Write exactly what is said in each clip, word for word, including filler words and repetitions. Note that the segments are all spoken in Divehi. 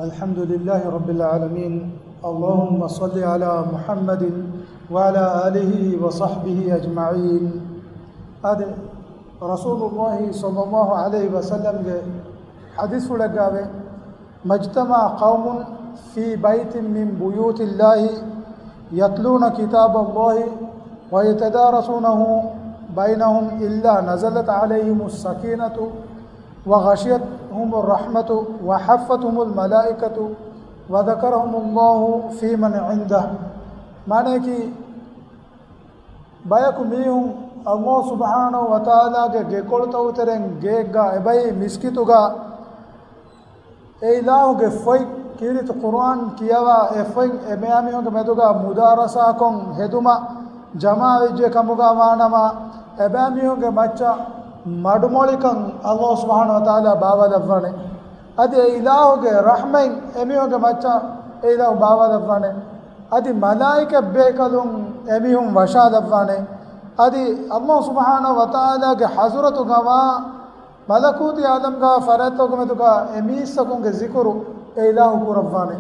الحمد لله رب العالمين. اللهم صل على محمد وعلى آله وصحبه أجمعين. އާދެ، ރަސޫލުﷲ ޞައްލަﷲ ޢަލައިހި ވަސައްލަމްގެ ޙަދީޘްފުޅެއްގައި، ما اجتمع قوم في بيت من بيوت الله يتلون كتاب الله ويتدارسونه بينهم إلا نزلت عليهم السكينة وغشيتهم الرحمة وحفتهم الملائكة وذكرهم الله فيمن عنده. މާނަޔަކީ، ބަޔަކު މީހުން ﷲ ސުބްޙާނަހޫ ވަތަޢާލާގެ ގެކޮޅުތަކުގެ ތެރެއިން ގެއެއްގަ އެބައި މިސްކިތުގަ އެ އިލާހުގެ ފޮތް، ކީރިތި ޤުރުއާން ކިޔަވާ އެ ފޮތް އެމެޔާމީހުންގެ މެދުގަ މުދާރަސާކޮށް ހެދުމަށް ޖަމާވެއްޖެ ކަމުގަ ވާނަމަ، އެބައިމީހުންގެ މައްޗަށް މަޑުމޮޅިކަން ﷲ ސުބްޙާނަހޫ ވަތަޢާލާ ބާވާލައްވާނެ. އަދި އެ އިލާހުގެ ރަޙްމަތް އެމީހުންގެ މައްޗަށް އެ އިލާހު ބާވާލައްވާނެ. އަދި މަލާއިކަތް ބޭކަލުން އެމީހުން ވަށާލައްވާނެ. އަދި ﷲ ސުބްޙާނަހޫ ވަތަޢާލާގެ ޙަޟްރަތުގަވާ މަލަކޫތީ ޢާލަމްގަ ފަރާތްތަކުގެ މެދުގަ އެ މީސްތަކުންގެ ޒިކުރު އެ އިލާހު ކުރައްވާނެ.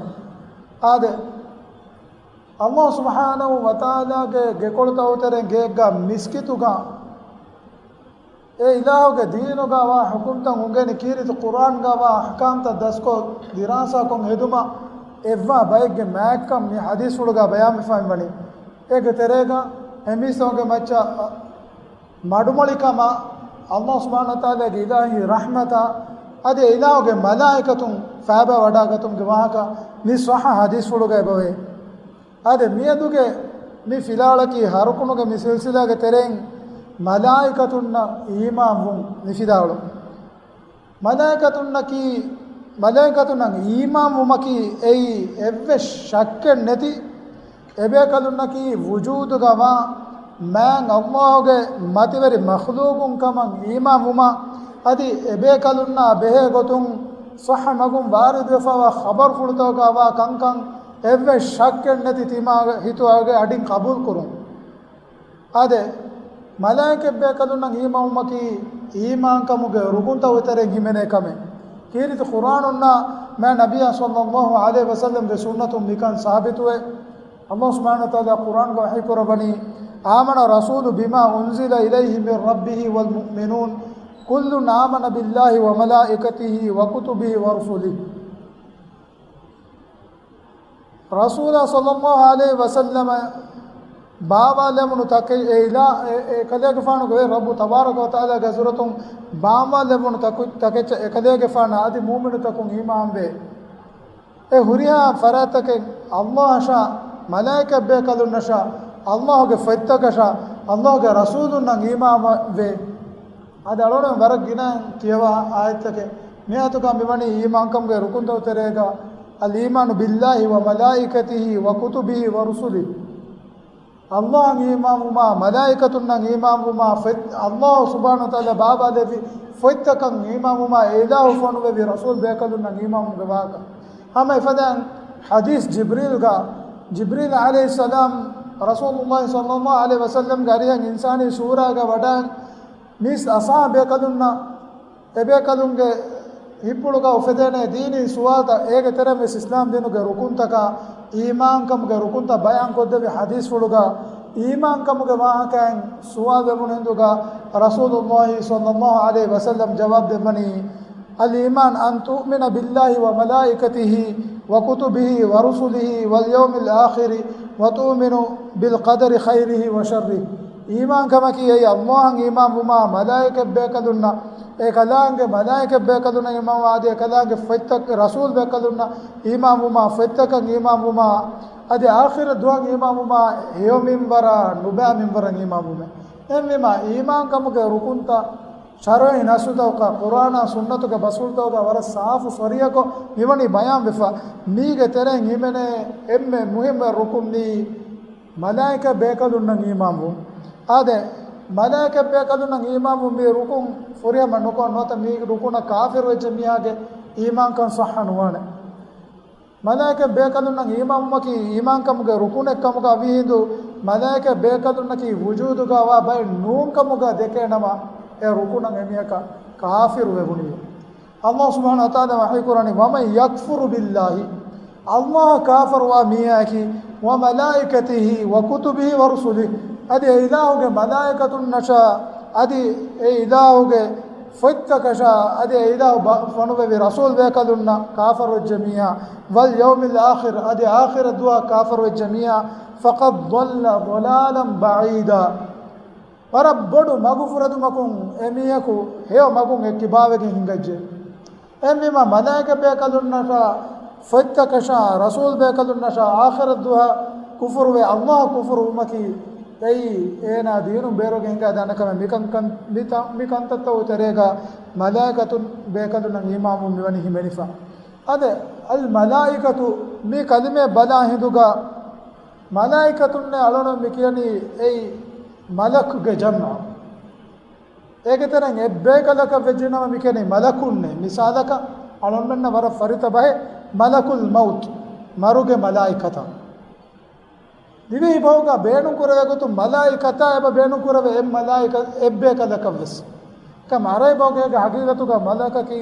އާދެ، ﷲ ސުބްޙާނަހޫ ވަތަޢާލާގެ ގެކޮޅުތަކުގެ ތެރެއިން ގެއެއްގަ މިސްކިތުގަ އެ އިލާހުގެ ދީނުގަ ވާ ޙުކުމްތައް އުނގެނި، ކީރިތި ޤުރުއާންގަ ވާ އަޙްކާމްތައް ދަސްކޮށް، ދިރާސާކޮށް ހެދުމަށް އެއްވާ ބައެއްގެ މާތްކަން މި ޙަދީޘްފުޅުގަ ބަޔާންވެފައި ވަނީ. އޭގެ ތެރޭގަ އެމީސްތަކުންގެ މައްޗަށް މަޑުމޮޅިކަމަށް ﷲ ސުބްޙާނަހޫ ވަތަޢާލާގެ އިލާހީ ރަޙްމަތާ އަދި އެ އިލާހުގެ މަލާއިކަތުން ފައިބާ ވަޑާގަތުމުގެ ވާހަކަ މި ޞައްޙަ ޙަދީޘްފުޅުގަ އެބަވޭ. އާދެ، މިއަދުގެ މި ފިލާވަޅަކީ ހަރުކުނުގެ މި ސިލްސިލާގެ ތެރެއިން މަލާއިކަތުންނަށް އީމާންވުން މި ފިލާވަޅު. މަލާއިކަތުންނަކީ، މަލާއިކަތުންނަށް އީމާންވުމަކީ އެއީ އެއްވެސް ޝައްކެއް ނެތި، އެބޭކަލުންނަކީ ވުޖޫދުގަވާ މާތް ﷲގެ މަތިވެރި މަޚްލޫޤުން ކަމަށް އީމާންވުމާ، އަދި އެބޭކަލުންނާ ބެހޭ ގޮތުން ޞައްޙަ މަގުން ވާރިދުވެފައިވާ ޚަބަރުފުޅުތަކުގަ ވާ ކަންކަން އެއްވެސް ޝައްކެއް ނެތި ތިމާގެ ހިތުގެ އަޑިން ޤަބޫލުކުރުން. އާދެ، މަލާއިކަތް ބޭކަލުންނަށް އީމާންވުމަކީ އީމާންކަމުގެ ރުކުންތަކުގެ ތެރެއިން ހިމެނޭ ކަމެއް. ކީރިތި ޤުރުއާނުންނާ މާތް ނަބިއްޔާ ޞައްލަﷲ ޢަލައިހި ވަސައްލަމްގެ ސުންނަތުން މިކަން ސާބިތުވޭ. ﷲ ސުބްޙާނަހޫ ވަތަޢާލާ ޤުރުއާންގަ ވަޙީކުރައްވަނީ، آمن الرسول بما أنزل إليه من ربه والمؤمنون كل آمن بالله وملائكته وكتبه ورسله. ރަސޫލާ ޞައްލަﷲ ޢަލައިހި ވަސައްލަމަށް ބާވާލެވުނު ތަކެއް، އެ އިލާ-، އެ، އެކަލޭގެފާނުގެ ރައްބު ތަބާރަކަ ވަތަޢާލާގެ ޙަޟްރަތުން ބާވާލެވުނު ތަކު-، ތަކެއްޗަށް އެކަލޭގެފާނާ އަދި މުއުމިނުތަކުން އީމާންވޭ. އެ ހުރިހާ ފަރާތްތަކެއް ﷲ އަށާ، މަލާއިކަތް ބޭކަލުންނަށާ، ﷲގެ ފޮތްތަކަށާ، ﷲގެ ރަސޫލުންނަށް އީމާންވޭ. އަދި އަޅުގަނޑު ވަރަށް ގިނަ ކިޔަވާ އާޔަތްތަކެއް. މި އާޔަތުގަ މިވަނީ އީމާންކަމުގެ ރުކުންތަކުގެ ތެރޭގަ، الإيمان بالله وملائكته وكتبه ورسله. ﷲއަށް އީމާންވުމާ، މަލާއިކަތުންނަށް އީމާންވުމާ، ފޮތް-، ﷲ ސުބްޙާނަހޫ ވަތަޢާލާ ބާވާލެއްވި ފޮތްތަކަށް އީމާންވުމާ، އެ އިލާހު ފޮނުވެވި ރަސޫލް ބޭކަލުންނަށް އީމާންވުމުގެ ވާހަކަ. ހަމަ އެފަދައިން ޙަދީޘް ޖިބްރީލްގަ، ޖިބްރީލް ޢަލައިހިއްސަލާމް ރަސޫލުﷲ ޞައްލަﷲ ޢަލައިހި ވަސައްލަމްގެ އަރިހަށް އިންސާނީ ސޫރާގަ ވަޑައި، މީސް އަސްޙާބު ބޭކަލުންނަށް އެބޭކަލުންގެ ހިތްޕުޅުގަ އުފެދޭނެ ދީނީ ސުވާލުތައް، އޭގެ ތެރެއިން ވެސް އިސްލާމް ދީނުގެ ރުކުންތަކާ، އީމާންކަމުގެ ރުކުންތައް ބަޔާންކޮށްދެއްވި ޙަދީޘްފުޅުގަ، އީމާންކަމުގެ ވާހަކައިން ސުވާލު ލެއްވުނު ހިނދުގަ، ރަސޫލުﷲ ޞައްލަﷲ ޢަލައިހި ވަސައްލަމް ޖަވާބު ދެއްވަނީ، الإيمان أن تؤمن بالله وملائكته وكتبه ورسله واليوم الآخر وتؤمن بالقدر خيره وشره. އީމާންކަމަކީ އެއީ ﷲއަށް އީމާންވުމާ، މަލާއިކަތް ބޭކަލުންނަށް، އެކަލާނގެ މަލާއިކަތް ބޭކަލުންނަށް އީމާންވުމާ، އަދި އެކަލާނގެ ފޮތްތައް، ރަސޫލް ބޭކަލުންނަށް އީމާންވުމާ، ފޮތްތަކަށް އީމާންވުމާ، އަދި އާޚިރަތް ދުވަހަށް އީމާންވުމާ، ހެޔޮ މިންވަރާ ނުބައި މިންވަރަށް އީމާންވުމެއް. އެހެންވީމާ، އީމާންކަމުގެ ރުކުންތައް ޝަރުޢީ ނައްސުތަކަށް، ޤުރުއާނާ ސުންނަތުގެ ބަސްފުޅުތަކުގަ ވަރަށް ސާފު ސޮރިއަކޮށް މިވަނީ ބަޔާންވެފަ. މީގެ ތެރެއިން ހިމެނޭ އެންމެ މުހިއްމު ރުކުން މީ މަލާއިކަތް ބޭކަލުންނަށް އީމާންވުން. އާދެ، މަލާއިކަތް ބޭކަލުންނަށް އީމާންވުން މި ރުކުން ފުރިހަމަ ނުކޮށް ނުވަތަ މީ ރުކުނަށް ކާފިރު ވެއްޖެ މީހާގެ އީމާންކަން ޞައްޙަ ނުވާނެ. މަލާއިކަތް ބޭކަލުންނަށް އީމާންވުމަކީ އީމާންކަމުގެ ރުކުނެއް ކަމުގަ ވީހިނދު، މަލާއިކަތް ބޭކަލުންނަކީ ވުޖޫދުގަ ވާ ބައެއް ނޫންކަމުގަ ދެކޭނަމަ، އެ ރުކުނަށް އެމީހަކަށް ކާފިރު ވެވުނީ. ﷲ ސުބްޙާނަހޫ ވަތަޢާލާ ވަޙީކުރަނީ، وَمَن يَكْفُرْ بِاللَّهِ، ﷲ އަށް ކާފަރުވާ މީހާއަކީ، وَمَلَائِكَتِهِ وَكُتُبِهِ وَرُسُلِهِ، އަދި އެ އިލާހުގެ މަލާއިކަތުންނަށާ، އަދި އެ އިލާހުގެ ފޮތްތަކަށާ، އަދި އެ އިލާހު ބަ-، ފޮނުއްވެވި ރަސޫލް ބޭކަލުންނަށް ކާފަރުވެއްޖެ މީހާ، وَالْيَوْمِ الْآخِرِ، އަދި އާޚިރަތް ދުވަހަށް ކާފަރުވެއްޖެ މީހާ، فَقَدْ ضَلَّ ضَلَالًا بَعِيدًا، ވަރަށް ބޮޑު މަގުފުރެދުމަކުން އެ މީހަކު ހެޔޮ މަގުން އެއްކިބާވެގެން ހިނގައްޖެ. އެހެންވީމާ، މަލާއިކަ ބޭކަލުންނަށާ، ފޮތްތަކަށާ، ރަސޫލް ބޭކަލުންނަށާ، އާޚިރަތް ދުވަހަށް ކުފުރުވެ، ﷲ އަށް ކުފުރުވުމަކީ އެއީ އޭނާ ދީނުން ބޭރުވެގެން ހިނގާ ދާނެ ކަމެއް. މިކަން، ކަން، މި ތަ-، މި ކަންތައްތައް ތެރޭގަ މަލާއިކަތުން ބޭކަލުންނަށް އީމާންވުން މިވަނީ ހިމެނިފަ. އަދި، އަލް މަލާއިކަތު މި ކަލިމަ ބަލާ ހިނދުގަ، މަލާއިކަތުންނޭ އަޅުން މި ކިޔަނީ އެއީ މަލަކުގެ ޖަމްޢު. އޭގެ ތެރެއިން އެއްބޭކަލަކަށް ވެއްޖެނަމަ މި ކިޔަނީ މަލަކުންނޭ. މިސާލަކަށް އަޅުންމެންނަށް ވަރަށް ފަރިތަ ބަހެއް މަލަކުލް މައުތު، މަރުގެ މަލާއިކަތަށް. ދިވެހި ބަހުގަ ބޭނުން ކުރެވޭ ގޮތުން މަލާއިކަތާ އެބަ ބޭނުން ކުރެވޭ އެއް މަލާއިކަ، އެއްބޭކަލަކަށް ވެސް. ކަމަށް ޢަރަބި ބަހުގަ އޭގެ ހަގީގަތުގަ މަލަކަކީ،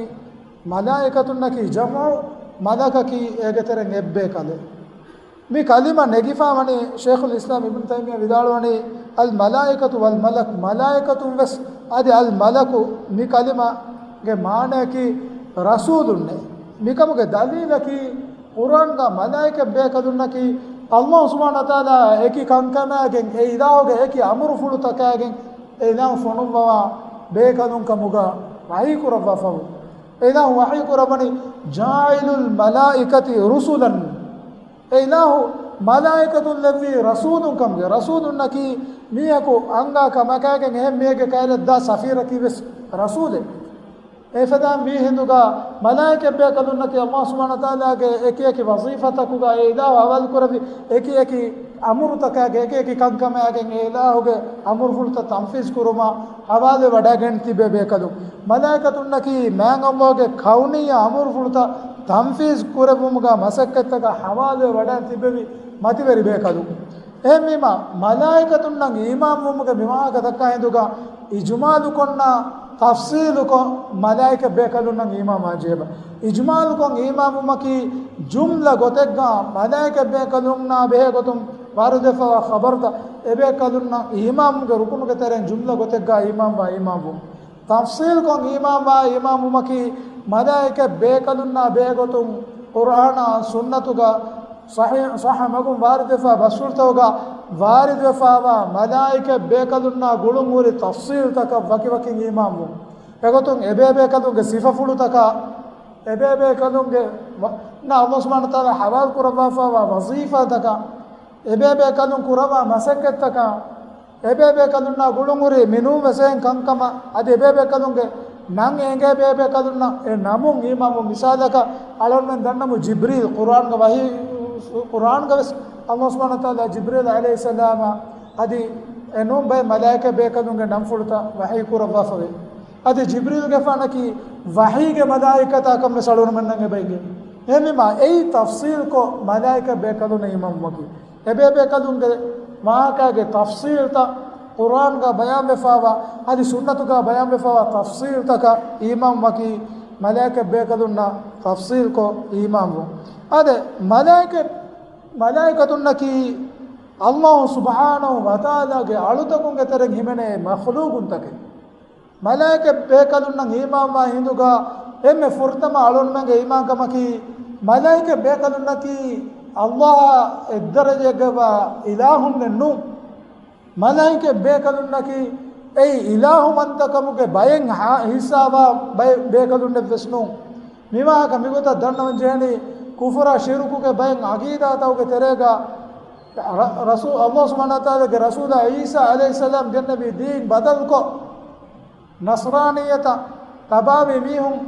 މަލާއިކަތުންނަކީ ޖަމްޢު، މަލަކަކީ އޭގެ ތެރެއިން އެއްބޭކަލެއް. މި ކަލިމަ ނެގިފާވަނީ ޝޭޚުލް އިސްލާމް އިބްނު ތައިމިއްޔާ ވިދާޅުވަނީ، އަލް މަލާއިކަތު ވަލް މަލަކް، މަލާއިކަތުން ވެސް އަދި އަލް މަލަކު، މި ކަލިމަގެ މާނައަކީ ރަސޫލުންނޭ. މިކަމުގެ ދަލީލަކީ، ޤުރްއާންގަ މަލާއިކަ ބޭކަލުންނަކީ ﷲ ސުބްޙާނަހޫ ވަތަޢާލާ އެކި ކަންކަމާގެން، އެ އިލާހުގެ އެކި އަމުރުފުޅުތަކާގެން އެ އިލާހު ފޮނުއްވަވާ ބޭކަލުން ކަމުގަ ވަޙީ ކުރައްވާފަވު. އެ އިލާހު ވަޙީ ކުރައްވަނީ، جَاعِلُ الْمَلَائِكَةِ رُسُلًا. އެ އިލާހު މަލާއިކަތުން ލެއްވީ ރަސޫލުން ކަމުގެ. ރަސޫލުންނަކީ މީހަކު އަންގާ ކަމަކާގެން އެހެން މީހެއްގެ ކައިރިއަށް ދާ ސަފީރަކީ ވެސް ރަސޫލެއް. އެފަދަ މީ ހިނދުގަ މަލާއިކަ ބޭކަލުންނަކީ ﷲ ސުބްޙާނަހޫ ވަތަޢާލާގެ އެކި އެކި ވަޒީފާތަކުގަ އެ އިލާހު ހަވާލު ކުރެއްވި އެކި އެކި އަމުރުތަކާގެ އެކި އެކި ކަންކަމާގެން އެ އިލާހުގެ އަމުރުފުޅުތައް ތަންފީޒު ކުރުމަށް ހަވާލުވެވަޑައިގެން ތިބޭ ބޭކަލުން. މަލާއިކަތުންނަކީ މާތް ﷲގެ ކައުނީ އަމުރުފުޅުތައް ތަންފީޒު ކުރެއްވުމުގަ މަސައްކަތްތަކަށް ހަވާލުވެވަޑައި ތިބެވި މަތިވެރި ބޭކަލުން. އެހެންވީމަ، މަލާއިކަތުންނަށް އީމާންވުމުގެ މިވާހަކަ ދައްކާ ހިނދުގަ، އިޖުމާލުކޮށްނާ ތަފްސީލުކޮށް މަލާއިކަ ބޭކަލުންނަށް އީމާންވާން ޖެހޭ. އިޖުމާލުކޮށް އީމާންވުމަކީ، ޖުމްލަ ގޮތެއްގަ މަލާއިކަ ބޭކަލުންނާ ބެހޭ ގޮތުން ވާރިދުވެފަވާ ޚަބަރުތައް، އެބޭކަލުންނަށް އީމާންވުމުގެ ރުކުނުގެ ތެރެއިން ޖުމްލަ ގޮތެއްގަ އީމާންވާ އީމާންވުން. ތަފްސީލްކޮށް އީމާންވާ އީމާންވުމަކީ، މަލާއިކަ ބޭކަލުންނާ ބެހޭގޮތުން ޤުރްއާނާ ސުންނަތުގަ ޞަޙީޙު، ޞައްޙަ މަގުން ވާރިދުވެފާ ބަސްފުޅުތަކުގަ ވާރިދުވެފާވާ މަލާއިކަ ބޭކަލުންނާ ގުޅުންހުރި ތަފްސީލްތަކަށް ވަކިވަކިން އީމާންވުން. އެގޮތުން އެބޭބޭކަލުންގެ ސިފަފުޅުތަކާ، އެބޭބޭކަލުންގެ ވަ-، ނާ ﷲ ސުބްޙާނަހޫ ވަތަޢާލާ ހަވާލު ކުރައްވާފާވާ ވަޒީފާތަކާ، އެބޭބޭކަލުން ކުރައްވާ މަސައްކަތްތަކާ، އެބޭބޭކަލުންނާ ގުޅުންހުރި މިނޫން ވެސް އެހެން ކަންކަމަށް، އަދި އެބޭބޭކަލުންގެ ނަން އެނގޭ ބޭބޭކަލުންނަށް އެ ނަމުން އީމާންވުން. މިސާލަކަށް އަޅުންމެން ދަންނަމު ޖިބްރީލް ޤުރްއާންގަ ވަޙީ، ޤުރްއާންގަ ވެސް ﷲ ސުބްޙާނަހޫ ވަތަޢާލާ ޖިބްރީލް ޢަލައިހިއްސަލާމާ އަދި އެނޫން ބައެއް މަލާއިކަ ބޭކަލުންގެ ނަންފުޅުތައް ވަޙީ ކުރައްވާފަވޭ. އަދި ޖިބްރީލްގެފާނަކީ ވަޙީގެ މަލާއިކަތާ ކަން ވެސް އަޅުންމެންނަށް އެބައިނގޭ. އެހެންވީމާ، އެއީ ތަފްސީލްކޮށް މަލާއިކަ ބޭކަލުންނަށް އީމާންވުމަކީ. އެބޭބޭކަލުންގެ ވާހަކާގެ ތަފްސީލްތައް ޤުރްއާންގަ ބަޔާންވެފާވާ، އަދި ސުންނަތުގަ ބަޔާންވެފާވާ ތަފްސީލްތަކަށް އީމާންވުމަކީ، މަލާއިކަ ބޭކަލުންނަށް ތަފްސީލްކޮށް އީމާންވުން. އާދެ، މަލާއިކަ، މަލާއިކަތުންނަކީ ﷲ ސުބްޙާނަހޫ ވަތަޢާލާގެ އަޅުތަކުންގެ ތެރެއިން ހިމެނޭ މަޚްލޫޤުންތަކެއް. މަލާއިކަ ބޭކަލުންނަށް އީމާންވާ ހިނދުގަ އެންމެ ފުރަތަމަ އަޅުންމެންގެ އީމާންކަމަކީ، މަލާއިކަ ބޭކަލުންނަކީ ﷲ އާ އެއްދަރަޖައެއްގަވާ އިލާހުންނެއް ނޫން. މަލާއިކަ ބޭކަލުންނަކީ އެއީ އިލާހުވަންތަކަމުގެ ބައެއް ހާ-، ހިއްސާވާ ބައެއް ބޭކަލުންނެއްވެސް ނޫން. މިވާހަކަ މިގޮތަށް ދަންނަވަން ޖެހެނީ، ކުފުރާ ޝިރުކުގެ ބައެއް ޢަޤީދާތަކުގެ ތެރޭގަ ރަ-، ރަސޫ-، ﷲ ސުބްޙާނަހޫ ވަތަޢާލާގެ ރަސޫލާ ޢީސާ ޢަލައިހިއްސަލާމް ގެންނެވި ދީން ބަދަލުކޮށް، ނަޞްރާނިއްޔަތަށް ތަބާވި މީހުން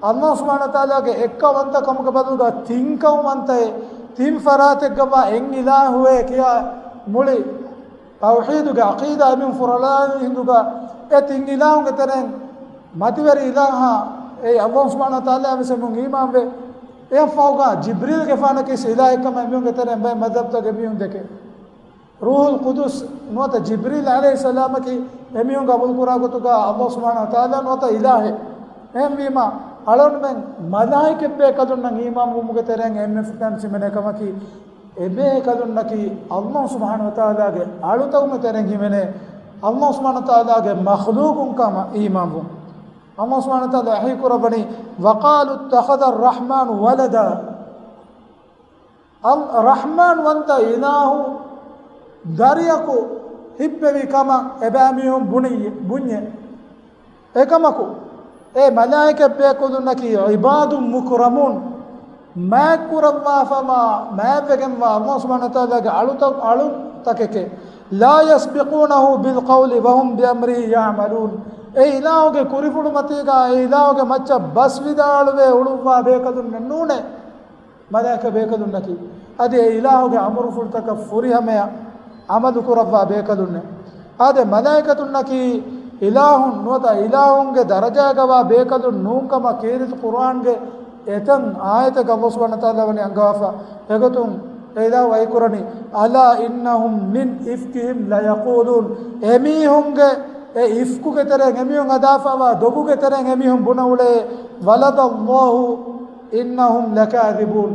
ﷲ ސުބްޙާނަހޫ ވަތަޢާލާގެ އެއްކައުވަންތަކަމުގެ ބަދަލުގަ ތިންކައުވަންތައެއް، ތިން ފަރާތެއްގަވާ އެއް އިލާހުއޭ ކިޔާ މުޅި ތައުޙީދުގެ ޢަޤީދާ އެމީހުން ފުރޮޅާލި ހިނދުގަ، އެ ތިން އިލާހުންގެ ތެރެއިން މަތިވެރި އިލާހާ އެއީ ﷲ ސުބްޙާނަހޫ ވަތަޢާލާ ވެސް އެމީހުން އީމާންވޭ. އެއަށްފަހުގަ ޖިބްރީލްގެފާނަކީ އިލާހެއްކަމަށް އެމީހުންގެ ތެރެއިން ބައެއް މަޛްހަބްތަކުގެ މީހުން ދެކޭ. ރޫޙުލް ޤުދުސް ނުވަތަ ޖިބްރީލް ޢަލައިހިއްސަލާމަކީ އެމީހުން ޤަބޫލުކުރާ ގޮތުގަ ﷲ ސުބްޙާނަހޫ ވަތަޢާލާ ނުވަތަ އިލާހެއް. އެހެންވީމަ، އަޅުންމެން މަލާއިކަތްބޭކަލުންނަށް އީމާންވުމުގެ ތެރެއިން އެންމެ ފުދަން ސިމެނޭ ކަމަކީ، އެބޭކަލުންނަކީ ﷲ ސުބްޙާނަހޫ ވަތަޢާލާގެ އަޅުތަކުގެ ތެރެއިން ހިމެނޭ، ﷲ ސުބްޙާނަހޫ ވަތަޢާލާގެ މަޚްލޫޤުން ކަމަށް އީމާންވުން. ﷲ ސުބްޙާނަހޫ ވަތަޢާލާ ވަޙީ ކުރައްވަނީ، وَقَالُوا اتَّخَذَ الرَّحْمَٰنُ وَلَدًا. އަލް ރަޙްމާން ވަންތަ އިލާހު ދަރިޔަކު ހިއްޕެވި ކަމަށް އެބައިމީހުން ބުނި، ބުންޏެ. އެކަމަކު، އެ މަލާއިކަތްބޭކަލުންނަކީ ޢިބާދު މުކްރަމޫން، މާތްކުރައްވާފަވާ، މާތްވެގެންވާ ﷲ ސުބްޙާނަހޫ ވަތަޢާލާގެ އަޅުތަ، އަޅުތަކެކޭ. لَا يَسْبِقُونَهُ بِالْقَوْلِ وَهُمْ بِأَمْرِهِ يَعْمَلُونَ. އެ އިލާހުގެ ކުރިފުޅުމަތީގަ އެ އިލާހުގެ މައްޗަށް ބަސްވިދާޅުވެ އުޅުއްވާ ބޭކަލުންނެއް ނޫނޭ. މަލާއިކަ ބޭކަލުންނަކީ، އަދި އެ އިލާހުގެ އަމުރުފުޅުތަކަށް ފުރިހަމަޔަށް ޢަމަލު ކުރައްވާ ބޭކަލުންނެއް. އާދެ، މަލާއިކަތުންނަކީ އިލާހުން ނުވަތަ އިލާހުންގެ ދަރަޖާގަވާ ބޭކަލުން ނޫންކަމަށް ކީރިތި ޤުރުއާންގެ އެތައް އާޔަތެއްގަ ﷲ ސުބްޙާނަހޫ ވަތަޢާލާ ވަނީ އަންގަވާފަ. އެގޮތުން އެ އިލާހު ވަޙީކުރަނީ، أَلَا إِنَّهُمْ مِنْ إِفْكِهِمْ لَيَقُولُونَ. އެމީހުންގެ އެ އިފްކުގެ ތެރެއިން އެމީހުން ހަދާފަވާ ދޮގުގެ ތެރެއިން އެމީހުން ބުނަ އުޅޭ، وَلَدَ اللَّهُ إِنَّهُمْ لَكَاذِبُونَ.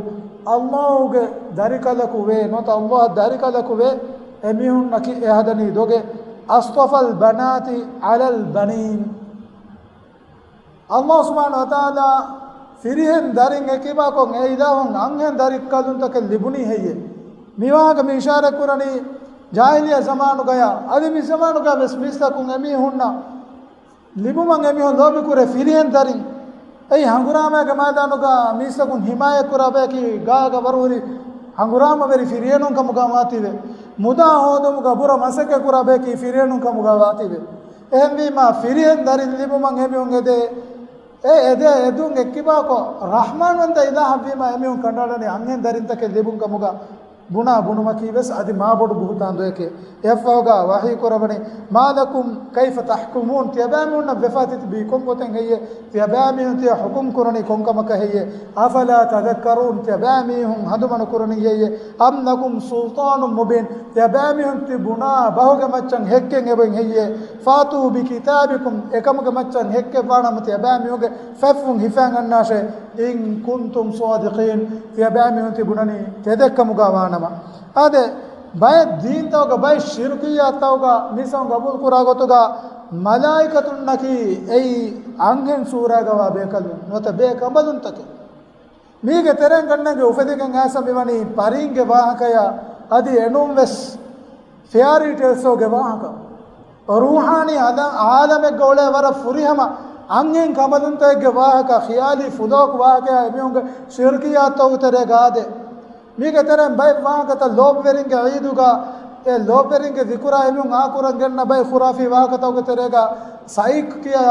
ﷲގެ ދަރިކަލަކު ވޭ، ނުވަތަ ﷲ ދަރިކަލަކު ވޭ، އެމީހުންނަކީ އެ ހަދަނީ ދޮގެއް. أَصْطَفَى الْبَنَاتِ عَلَى الْبَنِينَ. ﷲ ސުބްޙާނަހޫ ވަތަޢާލާ ފިރިހެން ދަރިން އެކިބާކޮށް އެ އިލާހުން އަންހެން ދަރިކަލުންތަކެއް ލިބުނީ ހެއްޔޭ؟ މިވާހަކަ މި އިޝާރަތް ކުރަނީ ޖާހިލިއްޔާ ޒަމާނުގަޔާ، އަދި މި ޒަމާނުގަ ވެސް މީސްތަކުން އެމީހުންނަށް ލިބުމަށް އެމީހުން ލޯބިކުރޭ ފިރިހެން ދަރިން. އެއީ ހަނގުރާމައިގެ މައިދާނުގަ މީސްތަކުން ހިމާޔަތް ކުރާ ބަޔަކީ ގާގަ ވަރުހުރި ހަނގުރާމަވެރި ފިރިހެނުން ކަމުގަ ވާތީވެ. މުދާ ހޯދުމުގަ ބުރަ މަސައްކަތް ކުރާ ބަޔަކީ ފިރިހެނުން ކަމުގަ ވާތީވެ. އެހެންވީމާ، ފިރިހެން ދަރިން ލިބުމަށް އެމީހުން އެދޭ، އެ އެދޭ އެދުން އެއްކިބާކޮށް، ރަޙްމާންވަންތަ އިލާހަށްވީމާ އެމީހުން ކަނޑައަޅަނީ އަންހެން ދަރިންތަކެއް ލިބުން ކަމުގަ ބުނާ ބުނުމަކީ ވެސް އަދި މާބޮޑު ބުހުތާން ދޮއެކޭ. އެއަށްފަހުގަ ވަޙީ ކުރައްވަނީ، مَا لَكُمْ كَيْفَ تَحْكُمُونَ؟ ތިޔަބައިމީހުންނަށް ވެފާ ތިތިބީ ކޮން ގޮތެއް ހެއްޔޭ؟ ތިޔަބައިމީހުން ތިޔަ ޙުކުމް ކުރަނީ ކޮން ކަމަކަށް ހެއްޔޭ؟ أَفَلَا تَذَكَّرُونَ؟ ތިޔަބައިމީހުން ހަނދުމަ ނުކުރަނީ ހެއްޔޭ؟ أَمْ لَكُمْ سُلْطَانٌ مُّبِينٌ؟ ތިޔަބައިމީހުން ތި ބުނާ ބަހުގެ މައްޗަށް ހެއްކެން އެބައިން ހެއްޔޭ؟ فَأْتُوا بِكِتَابِكُمْ، އެކަމުގެ މައްޗަށް ހެއްކެއްވާނަމަ ތިޔަބައިމީހުންގެ ފަތްފުން ހިފައިގަންނާށޭ. إِن كُنتُمْ صَادِقِينَ، ތިޔަބައިމީހުން ތި ބުނަނީ ތެދެއްކަމުގަ ވާނަމަ. އާދެ، ބައެއް ދީންތަކުގަ، ބައެއް ޝިރުކިއްޔާތްތަކުގަ މިސް އަހުން ގަބޫލު ކުރާ ގޮތުގަ މަލާއިކަތުންނަކީ އެއީ އަންހެން ސޫރާގަވާ ބޭކަލުން ނުވަތަ ބޭކަނބަލުންތަކެއް. މީގެ ތެރެއިން ގަންނަންގެ އުފެދިގެން އައިސް މިވަނީ ޕަރީންގެ ވާހަކަޔާ އަދި އެނޫން ވެސް ފެއާރީ ޓޭލްސްގެ ވާހަކަ. ރޫޙާނީ އަލަ، އާލަމެއްގަ އުޅޭ ވަރަށް ފުރިހަމަ އަންހެން ކަނބަލުންތަކެއްގެ ވާހަކަ، ޚިޔާލީ ފުލޯކު ވާހަކަޔާ އެމީހުންގެ ޝިރުކިއްޔާތްތަކުގެ ތެރޭގަ އާދޭ. މީގެ ތެރެއިން ބައެއް ވާހަކަތައް ލޯބިވެރިންގެ ޢީދުގަ އެ ލޯބިވެރިންގެ ޛިކުރާ އެމީހުން އާކުރަން ގެންނަ ބައެއް ޚުރާފީ ވާހަކަތަކުގެ ތެރޭގަ ސައިކް ކިޔާ،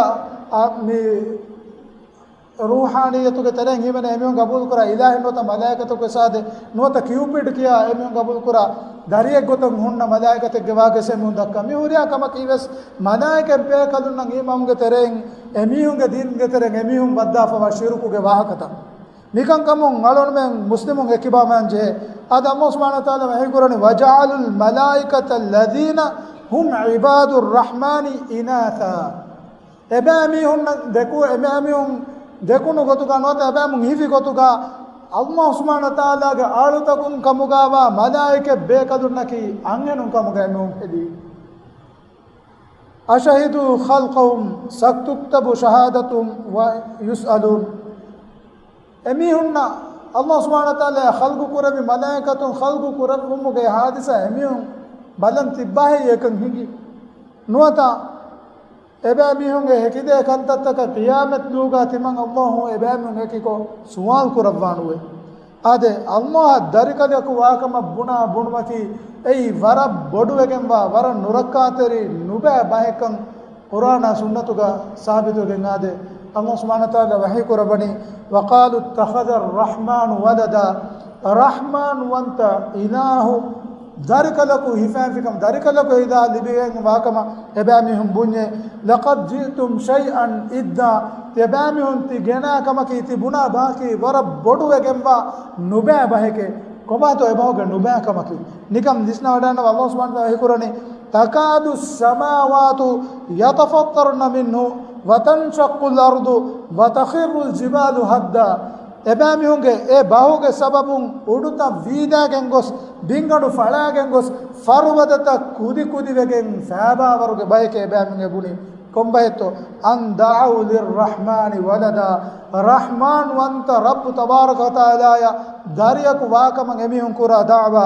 އާ، މި ރޫޙާނިއްޔަތުގެ ތެރެއިން ހިމެނޭ އެމީހުން ގަބޫލުކުރާ އިލާހެއް ނުވަތަ މަލާއިކަތަކު ވެސް އާދޭ، ނުވަތަ ކިއުޕިޑް ކިޔާ އެމީހުން ގަބޫލުކުރާ ދަރިއެއް ގޮތަށް ހުންނަ މަލާއިކަތެއްގެ ވާހަކަ ވެސް އެމީހުން ދައްކާ. މި ހުރިހާ ކަމަކީ ވެސް މަލާއިކަތްބޭކަލުންނަށް އީމާނުގެ ތެރެއިން އެމީހުންގެ ދީންގެ ތެރެއިން އެމީހުން ވައްދާފަވާ ޝިރުކުގެ ވާހަކަތައް. މިކަންކަމުން އަޅުގަނޑުމެން މުސްލިމުން އެކިބާމައިން ޖެހޭ. އާދެ، ﷲ ސުބްޙާނަހޫ ވަތަޢާލާ ވަޙީކުރަނީ، وَجَعَلُوا الْمَلَائِكَةَ الَّذِينَ هُمْ عِبَادُ الرَّحْمَٰنِ إِنَاثًا. އެބައިމީހުންނަށް ދެކު، އެބައިމީހުން ދެކުނު ގޮތުގަ ނުވަތަ އެބައިމީހުން ހިފި ގޮތުގަ ﷲ ސުބްޙާނަހޫ ވަތަޢާލާގެ އަޅުތަކުން ކަމުގަވާ މަލާއިކަތް ބޭކަލުންނަކީ އަންހެނުން ކަމުގަ އެމީހުން ހެދީ. أَشَهِدُوا خَلْقَهُمْ، سَتُكْتَبُ شَهَادَتُهُمْ وَيُسْأَلُونَ. އެމީހުންނަށް ﷲ ސުބްޙާނަހޫ ވަތަޢާލާ ޚަލްޤު ކުރެއްވި މަލާއިކަތުން ޚަލްޤު ކުރެއްވުމުގެ ހާދިސާ އެމީހުން ބަލަން ތިއްބާހޭ އެކަން ހިނގި. ނުވަތަ އެބައިމީހުންގެ ހެކިދޭ ކަންތައްތަކަށް ޤިޔާމަތްދުވަހުގަ ތިމަން ﷲ އެބައިމީހުން އެކިކޮށް ސުވާލު ކުރައްވާނެއެވެ. އާދެ، ﷲ އަށް ދަރިކަލަކު ވާކަމަށް ބުނާ ބުނުމަކީ އެއީ ވަރަށް ބޮޑުވެގެންވާ، ވަރަށް ނުރައްކާތެރި ނުބައި ބަހެއްކަން ޤުރްއާނާ ސުންނަތުގަ ސާބިތުވެގެން އާދޭ. ﷲ ސުބްޙާނަހޫ ވަތަޢާލާ ވަޙީ ކުރައްވަނީ، وَقَالُوا اتَّخَذَ الرَّحْمَٰنُ وَلَدًا. ރަޙްމާން ވަންތަ އިލާހު ދަރިކަލަކު ހިފައިފިކަމަށް، ދަރިކަލަކު އިލާހު ލިބިގެން ވާކަމަށް އެބައިމީހުން ބުންޏޭ. لَقَدْ جِئْتُمْ شَيْئًا إِدًّا. ތިޔަބައިމީހުން ތި ގެނާ ކަމަކީ، ތި ބުނާ ބަހަކީ ވަރަށް ބޮޑުވެގެންވާ ނުބައި ބަހެކޭ. ކޮބާތޯ އެބަހުގެ ނުބައި ކަމަކީ؟ ނިކަން ވިސްނަވަޑަންނަވާ. ﷲ ސުބްޙާނަހޫ ވަތަޢާލާ ވަޙީކުރަނީ، تَكَادُ السَّمَاوَاتُ يَتَفَطَّرْنَ مِنْهُ وتنشق الأرض وتخر الجبال هدا. އެބައިމީހުންގެ އެ ބަހުގެ ސަބަބުން އުޑުތައް ވީދާގެން ގޮސް، ބިންގަނޑު ފަޅާގެން ގޮސް، ފަރުބަދަތައް ކުދި ކުދިވެގެން ފައިބާވަރުގެ ބަހެކޭ އެބައިމީހުން އެ ބުނީ. ކޮންބަހެއްތޯ؟ أن دعوا للرحمن ولدا. ރަޙްމާން ވަންތަ ރައްބު ތަބާރަކަ ވަތަޢާލާއަށް ދަރިޔަކު ވާކަމަށް އެމީހުން ކުރާ ދަޢުވާ.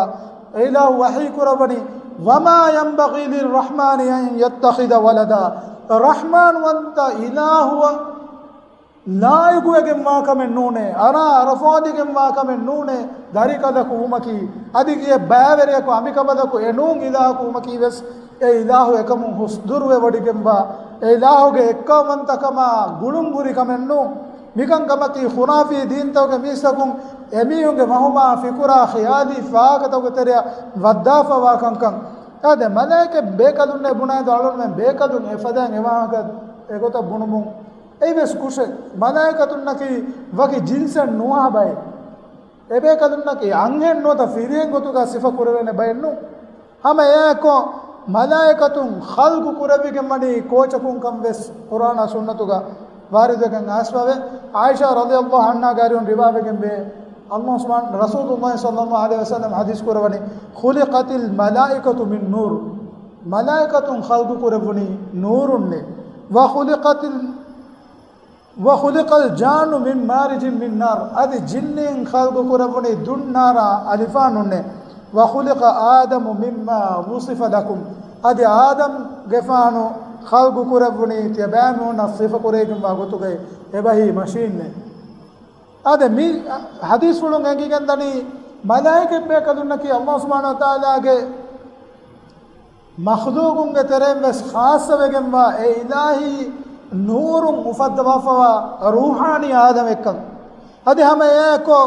އެ އިލާހު ވަޙީ ކުރައްވަނީ، وما ينبغي للرحمن أن يتخذ ولدا. ރަޙްމާން ވަންތަ އިލާހުއަށް ލާއިގުވެގެންވާ ކަމެއް ނޫނޭ، އަރާ އަރަފާދިގެންވާ ކަމެއް ނޫނޭ، ދަރިކަލަކު ވުމަކީ، އަދި އެ ބައިވެރިޔަކު އަނބިކަނބަލަކު އެނޫން އިލާހަކު ވުމަކީ ވެސް، އެ އިލާހު އެކަމުން ހުސްދުރުވެވޮޑިގެންވާ، އެ އިލާހުގެ އެއްކައުވަންތަކަމާ ގުޅުން ހުރި ކަމެއް ނޫން. މިކަންކަމަކީ ޚުރާފީ ދީންތަކުގެ މީސްތަކުން އެމީހުންގެ ވަހުމާ ފިކުރާ ޚިޔާލީ ފާހަގަތަކުގެ ތެރެއަށް ވައްދާފަވާ ކަންކަން. އާދެ، މަލާއިކަ ބޭކަލުންނޭ ބުނާއިދު އަޅުންމެން ބޭކަލުން އެފަދައިން އެވާހަކަ އެގޮތަށް ބުނުމުން އެއީވެސް ކުށެއް. މަލާއިކަތުންނަކީ ވަކި ޖިންސެއް ނުވާ ބައެއް. އެބޭކަލުންނަކީ އަންހެން ނުވަތަ ފިރިހެން ގޮތުގަ ސިފަ ކުރެވޭނެ ބައެއް ނޫން. ހަމަ އެއާއެކު މަލާއިކަތުން ޚަލްޤު ކުރެވިގެން ވަނީ ކޯޗަކުން ކަން ވެސް ޤުރްއާނާ ސުންނަތުގަ ވާރިދުވެގެން އައިސްފަވޭ. ޢާއިޝާ ރަޟިޔަﷲ ޢަންހާގެ އަރިހުން ރިވާވެގެންވޭ، ﷲ ސުބްޙާނަ، ރަސޫލުﷲ ޞައްލަﷲ ޢަލައިހި ވަސައްލަމް ޙަދީޘް ކުރައްވަނީ، خلقت الملائكة من نور. މަލާއިކަތުން ޚަލްޤު ކުރެއްވުނީ ނޫރުންނޭ. وخلقت ال-، وخلق الجان من مارج من نار. އަދި ޖިންނީން ޚަލްޤު ކުރެއްވުނީ ދުންނާރާ އަލިފާނުންނޭ. وخلق آدم مما وصف لكم. އަދި އާދަމްގެފާނު ޚަލްޤު ކުރެއްވުނީ ތިޔަބައިމީހުންނަށް ސިފަ ކުރެވިގެންވާ ގޮތުގައި އެބަހީ މަޝީންނޭ. އާދެ، މި ޙަދީޘްފުޅުން އެނގިގެންދަނީ، މަލާއިކަތްބޭކަލުންނަކީ ﷲ ސުބްޙާނަހޫ ވަތަޢާލާގެ މަޚްލޫޤުންގެ ތެރެއިން ވެސް ޚާއްޞަވެގެންވާ އެ އިލާހީ ނޫރުން އުފައްދަވާފަވާ ރޫޙާނީ އާލަމެއްކަން. އަދި ހަމަ އެއާއެކު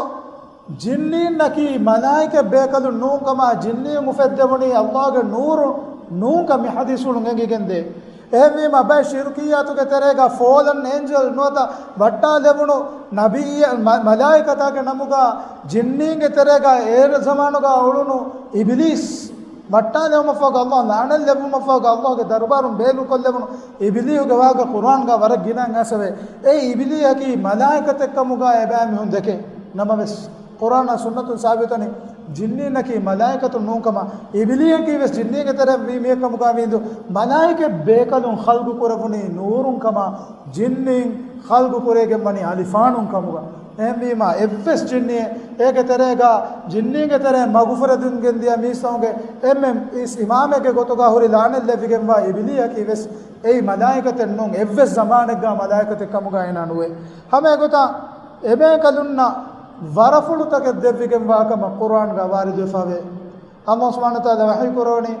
ޖިންނީންނަކީ މަލާއިކަތްބޭކަލުން ނޫންކަމާ، ޖިންނީން އުފެއްދެވުނީ ﷲގެ ނޫރު ނޫންކަން މި ޙަދީޘްފުޅުން އެނގިގެންދޭ. އެހެންވީމަ، ބައެއް ޝިރުކިއްޔާތުގެ ތެރޭގަ ފޯލަން އޭންޖަލް ނުވަތަ ވައްޓާލެވުނު ނަބިއްޔަ-، މަ-، މަލާއިކަތާގެ ނަމުގަ ޖިންނީންގެ ތެރޭގަ އޭރު ޒަމާނުގަ އުޅުނު އިބިލީސް ވައްޓާލެވުމަށްފަހުގަ، ﷲ ލަޢުނަތް ލެއްވުމަށްފަހުގަ، ﷲގެ ދަރުބާރުން ބޭނުންކޮށްލެވުނު އިބިލީހުގެ ވާހަކަ ޤުރްއާންގަ ވަރަށް ގިނައިން އައިސްފަވޭ. އެ އިބިލީހަކީ މަލާއިކަތެއްކަމުގަ އެބައިމީހުން ދެކޭ. ނަމަވެސް، ޤުރްއާނާ ސުންނަތުން ސާބިތުވަނީ ޖިންނީންނަކީ މަލާއިކަތުން ނޫންކަމަށް. އިބިލީހަކީ ވެސް ޖިންނީންގެ ތެރެއިން ވީ މީހެއްކަމުގަ ވީނދު، މަލާއިކަތް ބޭކަލުން ޚަލްޤު ކުރެވުނީ ނޫރުން ކަމަށް، ޖިންނީން ޚަލްޤު ކުރެވިގެން ވަނީ އަލިފާނުން ކަމުގަ. އެހެންވީމަ، އެއްވެސް ޖިންނިއެއް އޭގެ ތެރޭގަ، ޖިންނީންގެ ތެރެއިން މަގުފުރެދުން ގެންދިޔަ މީސްތަކުންގެ އެންމެ އިސް އިމާމެއްގެ ގޮތުގަ ހުރި ލަޢުނަތް ލެއްވިގެންވާ އިބިލީހަކީ ވެސް އެއީ މަލާއިކަތެއް ނޫން. އެއްވެސް ޒަމާނެއްގަ މަލާއިކަތެއް ކަމުގަ އޭނާ ނުވޭ. ހަމަ އެގޮތަށް އެބޭކަލުންނަށް ވަރަފުޅުތަކެއް ދެއްވިގެންވާ ކަމަށް ޤުރްއާންގަ ވާރިދުވެފަވޭ. ﷲ ސުބްޙާނަހޫ ވަތަޢާލާ ވަޙީ ކުރައްވަނީ،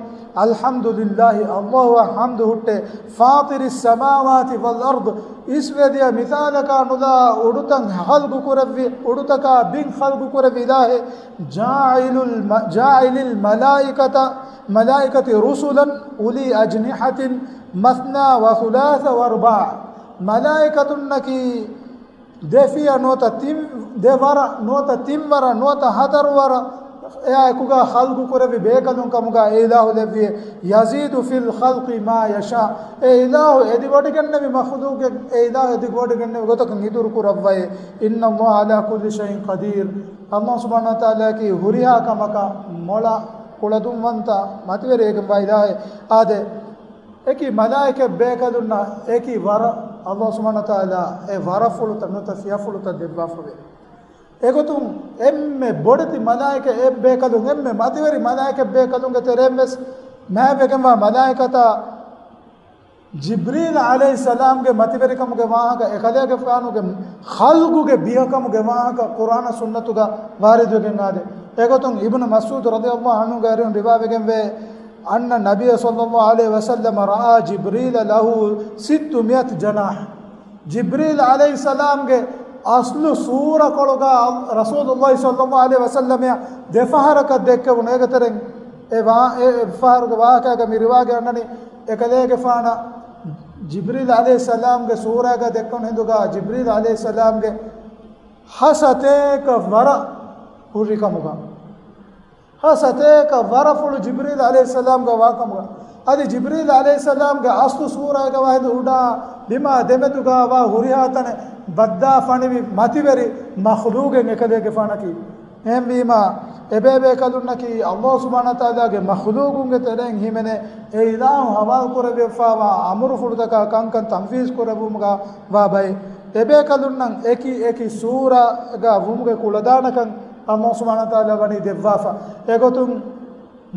الحمد لله، ﷲއަށް ޙަމްދު ހުއްޓޭ، فاطر السماوات والأرض، އިސްވެދިޔަ މިސާލަކާ ނުލާ އުޑުތައް ޚަލްޤު ކުރެއްވި، އުޑުތަކާ ބިން ޚަލްޤު ކުރެއްވި އިލާހެއް، جاعل الم-، جاعل الملائكة، ملائكة رسلا أولي أجنحة مثنى وثلاث ورباع. މަލާއިކަތުންނަކީ ދެފިޔަ ނުވަތަ ތިން، ދެ ވަރަށް ނުވަތަ ތިން ވަރަށް ނުވަތަ ހަތަރު ވަރަށް އެއާއެކުގަ ޚަލްޤު ކުރެއްވި ބޭކަލުން ކަމުގަ އެ އިލާހު ލެއްވިއޭ، يزيد في الخلق ما يشاء. އެ އިލާހު އެދިވޮޑިގެންނެވި މަޚްލޫޤެއް، އެ އިލާހު އެދިވޮޑިގެންނެވި ގޮތަކަށް އިތުރު ކުރައްވައޭ. إن الله على كل شيء قدير. ﷲ ސުބްޙާނަހޫ ވަތަޢާލާއަކީ ހުރިހާ ކަމަކަށް މޮޅަށް ކުޅަދުންވަންތަ މަތިވެރިވެގެންވާ އިލާހެއް. އާދެ، އެކި މަލާއިކަތް ބޭކަލުންނަށް އެކި ވަރަށް ﷲ ސުބްޙާނަހޫ ވަތަޢާލާ އެ ވަރަފުޅުތައް ނުވަތަ ފިޔަފުޅުތައް ދެއްވާފަވޭ. އެގޮތުން އެންމެ ބޮޑެތި މަލާއިކަތް ބޭކަލުން، އެންމެ މަތިވެރި މަލާއިކަތް ބޭކަލުންގެ ތެރެއިން ވެސް މާތްވެގެންވާ މަލާއިކަތާ ޖިބްރީލް ޢަލައިހިއްސަލާމްގެ މަތިވެރިކަމުގެ ވާހަކަ، އެކަލޭގެފާނުގެ ޚަލްޤުގެ ބިޔަކަމުގެ ވާހަކަ ޤުރްއާނާ ސުންނަތުގަ ވާރިދުވެގެން އާދެ. އެގޮތުން އިބްނު މަސްޢޫދު ރަޟިޔަﷲ ޢަންހުގެ އަރިހުން ރިވާވެގެންވޭ، أن النبي صلى الله عليه وسلم رأى جبريل له ستمائة جناح. ޖިބްރީލް ޢަލައިހިއްސަލާމްގެ އަސްލު ސޫރަކޮޅުގަ ރަސޫލުﷲ ޞައްލަﷲ ޢަލައިހި ވަސައްލަމައަށް ދެފަހަރަކަށް ދެއްކެވުނު. އޭގެ ތެރެއިން އެ ވާ-، އެ، އެއްފަހަރުގެ ވާހަކައިގަ މި ރިވާގެ އަންނަނީ، އެކަލޭގެފާނަށް ޖިބްރީލް ޢަލައިހިއްސަލާމްގެ ސޫރައިގަ ދެއްކުނު ހިނދުގަ، ޖިބްރީލް ޢަލައިހިއްސަލާމްގެ ހަ ސަތޭކަ ވަރަށް ހުރިކަމުގަ، ހަ ސަތޭކަ ވަރަފުޅު ޖިބްރީލް ޢަލައިހިއްސަލާމްގަ ވާކަމުގަ، އަދި ޖިބްރީލް ޢަލައިހިއްސަލާމްގެ އަސްލު ސޫރައިގަ ވާހިނދު އުޑާ ބިމާ ދެމެދުގާ ވާ ހުރިހާ ތަނެއް ބައްދާ ފަނިވި މަތިވެރި މަޚްލޫގެއް އެކަލޭގެފާނަކީ. އެހެންވީމާ، އެބޭބޭކަލުންނަކީ އަﷲ ސުބްޙާނަހޫ ވަތަޢާލާގެ މަޚްލޫގުންގެ ތެރެއިން ހިމެނޭ، އެ އިލާހު ޙަވާލު ކުރެވިފާވާ އަމުރުފުޅުތަކާ ކަންކަން ތަންފީޒު ކުރެއްވުމުގާ ވާ ބައެއް. އެބޭކަލުންނަށް އެކި އެކި ސޫރަގާ ވުމުގެ ކުޅަދާނަކަން އަﷲ ސުބްޙާނަހޫ ވަތަޢާލާ ވަނީ ދެއްވާފަ. އެގޮތުން،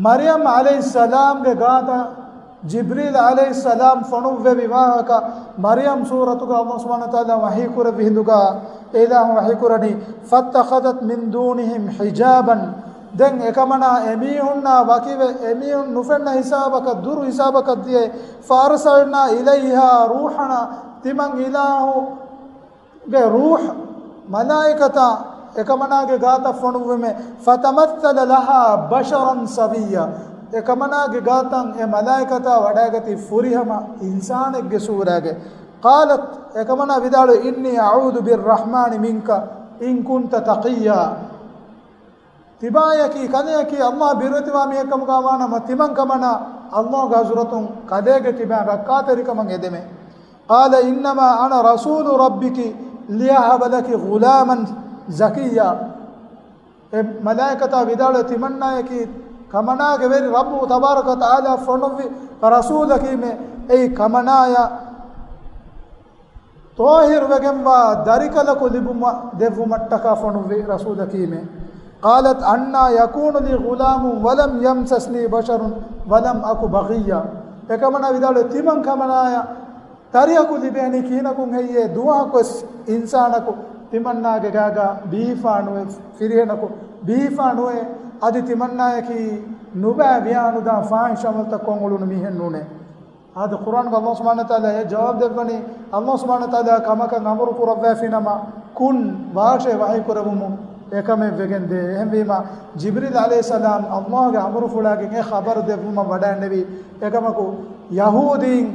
މަރްޔަމް ޢަލައިހިއްސަލާމްގެ ގާތަށް ޖިބްރީލް ޢަލައިހިއްސަލާމް ފޮނުއްވެވި ވާހަކަ، މަރްޔަމް ސޫރަތުގަ އަﷲ ސުބްޙާނަހޫ ވަތަޢާލާ ވަޙީ ކުރެއްވި ހިނދުގަ، އެ އިލާހު ވަޙީ ކުރަނީ، فَاتَّخَذَتْ مِن دُونِهِمْ حِجَابًا. ދެން އެކަމަނާ އެމީހުންނާ ވަކިވެ، އެމީހުން ނުފެންނަ ހިސާބަކަށް، ދުރު ހިސާބަކަށް ދިޔައީ، فَأَرْسَلْنَا إِلَيْهَا رُوحَنَا، ތިމަން އިލާހު ގެ ރޫޙް، މަލާއިކަތާ، އެކަމަނާގެ ގާތަށް ފޮނުއްވުމެ، فَتَمَثَّلَ لَهَا بَشَرًا سَوِيًّا. އެކަމަނާގެ ގާތަށް އެ މަލާއިކަތާ ވަޑައިގަތީ ފުރިހަމަ އިންސާނެއްގެ ސޫރާގެ. قَالَتْ، އެކަމަނާ ވިދާޅުވި، إِنِّي أَعُوذُ بِالرَّحْمَٰنِ مِنكَ إِن كُنتَ تَقِيًّا. ތިބާޔަކީ، ކަލެއަކީ، ﷲ ބިރުވެތިވާ މީހެއްކަމުގާ ވާނަމަ، ތިމަން ކަމަނާ ﷲގެ ޙަޟްރަތުން ކަލޭގެ ކިބައިން ރައްކާތެރިކަމަށް އެދެމެ. قَالَ إِنَّمَا أَنَا رَسُولُ رَبِّكِ لِأَهَبَ لَكِ غُلَامًا زَكِيًّا. އެ މަލާއިކަތާ ވިދާޅުވެ، ތިމަންނާޔަކީ ކަމަނާގެ ވެރި ރައްބު ތަބާރަކަ ވަތަޢާލާ ފޮނުއްވި ރަސޫލަކީމެ، އެއީ ކަމަނާޔަށް ޠާހިރުވެގެންވާ ދަރިކަލަކު ލިބުމަށް ދެއްވުމަށްޓަކާ ފޮނުއްވި ރަސޫލަކީމެ. قَالَتْ أَنَّىٰ يَكُونُ لِي غُلَامٌ وَلَمْ يَمْسَسْنِي بَشَرٌ وَلَمْ أَكُ بَغِيًّا. އެކަމަނާ ވިދާޅުވި، ތިމަން ކަމަނާޔަށް ދަރިއަކު ލިބޭނީ ކިހިނަކުން ހެއްޔޭ؟ ދުވަހަކުވެސް އިންސާނަކު ތިމަންނާގެ ގާގާ ބީފާނުވެ، ފިރިހެނަކު ބީފާނުވެ، އަދި ތިމަންނާޔަކީ ނުބައި ވިޔާނުދާ ފާޙިޝް ޢަމަލުތައް ކޮށް އުޅުނު މީހެއް ނޫނޭ. އާދެ، ޤުރްއާނުގަ ﷲ ސުބްޙާނަހޫ ވަތަޢާލާ އެ ޖަވާބު ދެއްވަނީ، ﷲ ސުބްޙާނަހޫ ވަތަޢާލާ ކަމަކަށް އަމުރު ކުރައްވައިފިނަމަ، ކުން ވާށޭ ވަޙީ ކުރެއްވުމުން އެކަމެއް ވެގެން ދޭ. އެހެންވީމާ، ޖިބްރީލް ޢަލައިހިއްސަލާމް ﷲގެ އަމުރުފުޅާގެން އެ ޚަބަރު ދެއްވުމަށް ވަޑައިންނެވި. އެކަމަކު، ޔަހޫދީން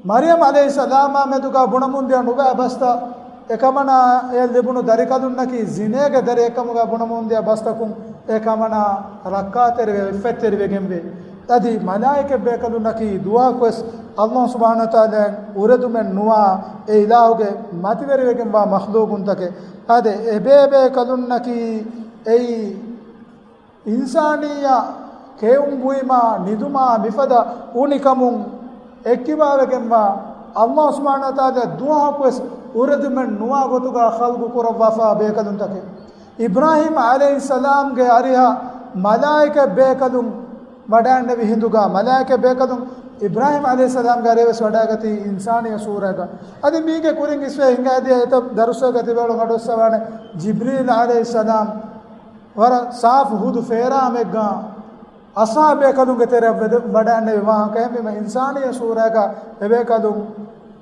މަރްޔަމް ޢަލައިހިއްސަލާމާ މެދުގަ ބުނަމުން ދިޔަ ނުބައި ބަސްތައް، އެކަމަނާ އެ ލިބުނު ދަރިކަލުންނަކީ ޒިނޭގެ ދަރިއެއްކަމުގަ ބުނަމުން ދިޔަ ބަސްތަކުން އެ ކަމަނާ ރައްކާތެރިވެ، އިއްފަތްތެރިވެގެންވޭ. އަދި މަލާއިކަތް ބޭކަލުންނަކީ ދުވަހަކުވެސް ﷲ ސުބްޙާނަހޫ ވަތަޢާލާ އުރެދުމެއް ނުވާ އެ އިލާހުގެ މަތިވެރިވެގެންވާ މަޚްލޫގުންތަކެއް. އާދެ، އެބޭބޭކަލުންނަކީ އެއީ އިންސާނިއްޔާ ކެއުން ބުއިމާ ނިދުމާ މިފަދަ އުނިކަމުން އެއްކިބާވެގެންވާ، ﷲ ސުބްޙާނަހޫ ވަތަޢާލާ ދުވަހަކުވެސް އުރެދުމެއް ނުވާ ގޮތުގަ ޚަލްޤު ކުރައްވާފާ ބޭކަލުންތަކެއް. އިބްރާހީމް ޢަލައިހިއްސަލާމްގެ އަރިހަށް މަލާއިކަތް ބޭކަލުން ވަޑައިންނެވި ހިނދުގަ، މަލާއިކަތް ބޭކަލުން އިބްރާހީމް ޢަލައިހިއްސަލާމްގެ އަރިހަށް ވެސް ވަޑައިގަތީ އިންސާނިއްޔާ ސޫރަތުގަ. އަދި މީގެ ކުރިން އިސްވެ ހިނގާދިޔަ އެތައް ދަރުސްތަކުގަ ތިބޭފުޅުން އަޑުއައްސަވާނެ، ޖިބްރީލް ޢަލައިހިއްސަލާމް ވަރަށް ސާފު ހުދު ފޭރާމެއްގަ އަޞްޙާބޭކަލުންގެ ތެރެއަށް ވަޑައިންނެވި ވާހަކަ. އެހެންވީމަ، އިންސާނިއްޔާ ސޫރަތުގަ އެބޭކަލުން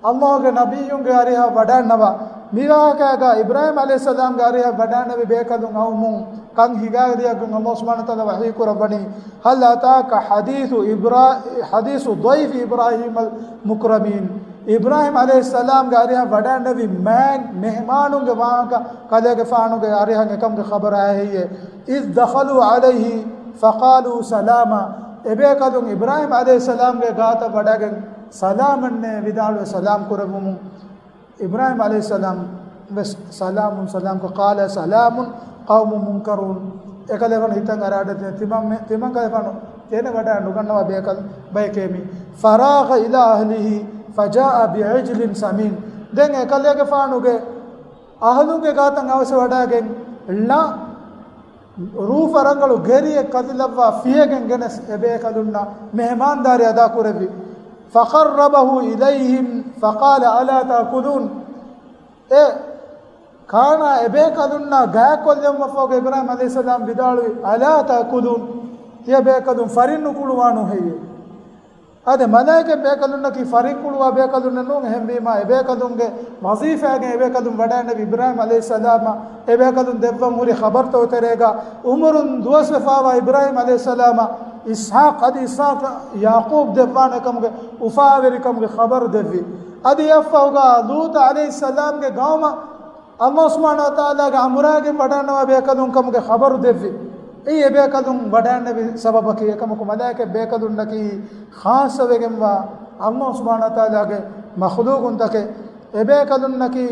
ﷲގެ ނަބިއްޔުންގެ އަރިހަށް ވަޑައިންނަވާ، މިވާހަކައިގަ އިބްރާހީމް ޢަލައިހިއްސަލާމްގެ އަރިހަށް ވަޑައިންނެވި ބޭކަލުން އައުމުން ކަން ހިނގާދިޔަ ގޮތް ﷲ ސުބްޙާނަހޫ ވަތަޢާލާ ވަޙީ ކުރައްވަނީ، هل أتاك حديث إبرا-، حديث ضيف إبراهيم المكرمين. އިބްރާހީމް ޢަލައިހިއްސަލާމްގެ އަރިހަށް ވަޑައިންނެވި މާތް މެހެމާނުންގެ ވާހަކަ ކަލޭގެފާނުގެ އަރިހަށް އެކަމުގެ ޚަބަރު އައިހެއްޔޭ؟ إذ دخلوا عليه فقالوا سلاما. އެބޭކަލުން އިބްރާހީމް ޢަލައިހިއްސަލާމްގެ ގާތަށް ވަޑައިގެން ސަލާމަށްނޭ ވިދާޅުވެ ސަލާމް ކުރެއްވުމުން، އިބްރާހީމް ޢަލައިހިއްސަލާމް ވެސް ސަލާމުން ސަލާމްކޮށް، قال سلام قوم منكرون. އެކަލޭގެފާނު ހިތަށް އަރާ އަޑަށް ދިން ތިމަން މެ-، ތިމަން ކަލޭގެފާނު އޭނަ ވަޑައި ނުގަންނަވާ ބޭކަލް ބަޔެކޭ މީ. فراغ إلى أهله فجاء بعجل سمين. ދެން އެކަލޭގެފާނުގެ އަހުލުންގެ ގާތަށް އަވަސް ވަޑައިގެން ޅަ ރޫފަ ރަނގަޅު ގެރިއެއް ކަލިލައްވާ ފިޔަގެން ގެނެސް އެބޭކަލުންނަށް މެހެމާންދާރީ އަދާކުރެއްވި. فقربه إليهم فقال ألا تأكلون. އެ ކާނާ އެބޭކަލުންނާ ގާތްކޮށްލެވުމަށްފަހުގަ އިބްރާހީމް ޢަލައިހިއްސަލާމް ވިދާޅުވި، ألا تأكلون؟ ތިޔަ ބޭކަލުން ފަރިން ނުކުޅުވާނޫ ހެއްޔޭ؟ އާދެ، މަލާއިކަތް ބޭކަލުންނަކީ ފަރިން ކުޅުވާ ބޭކަލުންނެއް ނޫން. އެހެންވީމާ، އެބޭކަލުންގެ ވަޒީފާގެ އެބޭކަލުން ވަޑައިންނެވި އިބްރާހީމް ޢަލައިހިއްސަލާމަށް އެބޭކަލުން ދެއްވަން ހުރި ޚަބަރުތައް ތެރޭގަ، އުމުރުން ދުވަސްވެފާވާ އިބްރާހީމް ޢަލައިހިއްސަލާމަށް އިސްޙާޤް އަދި އިސްޙާޤަށް ޔަޢުޤޫބް ދެއްވާނެ ކަމުގެ އުފާވެރިކަމުގެ ޚަބަރު ދެއްވި. އަދި އެއަށްފަހުގަ ލޫޠު ޢަލައިހިއްސަލާމްގެ ޤައުމަށް ﷲ ސުބްޙާނަހޫ ވަތަޢާލާގެ އަމުރާގެން ވަޑައިންނަވާ ބޭކަލުން ކަމުގެ ޚަބަރު ދެއްވި. އެއީ އެބޭކަލުން ވަޑައިންނެވި ސަބަބަކީ. އެކަމަކު، މަލާއިކަތް ބޭކަލުންނަކީ ޚާއްޞަވެގެންވާ ﷲ ސުބްޙާނަހޫ ވަތަޢާލާގެ މަޚްލޫޤުންތަކެއް. އެބޭކަލުންނަކީ،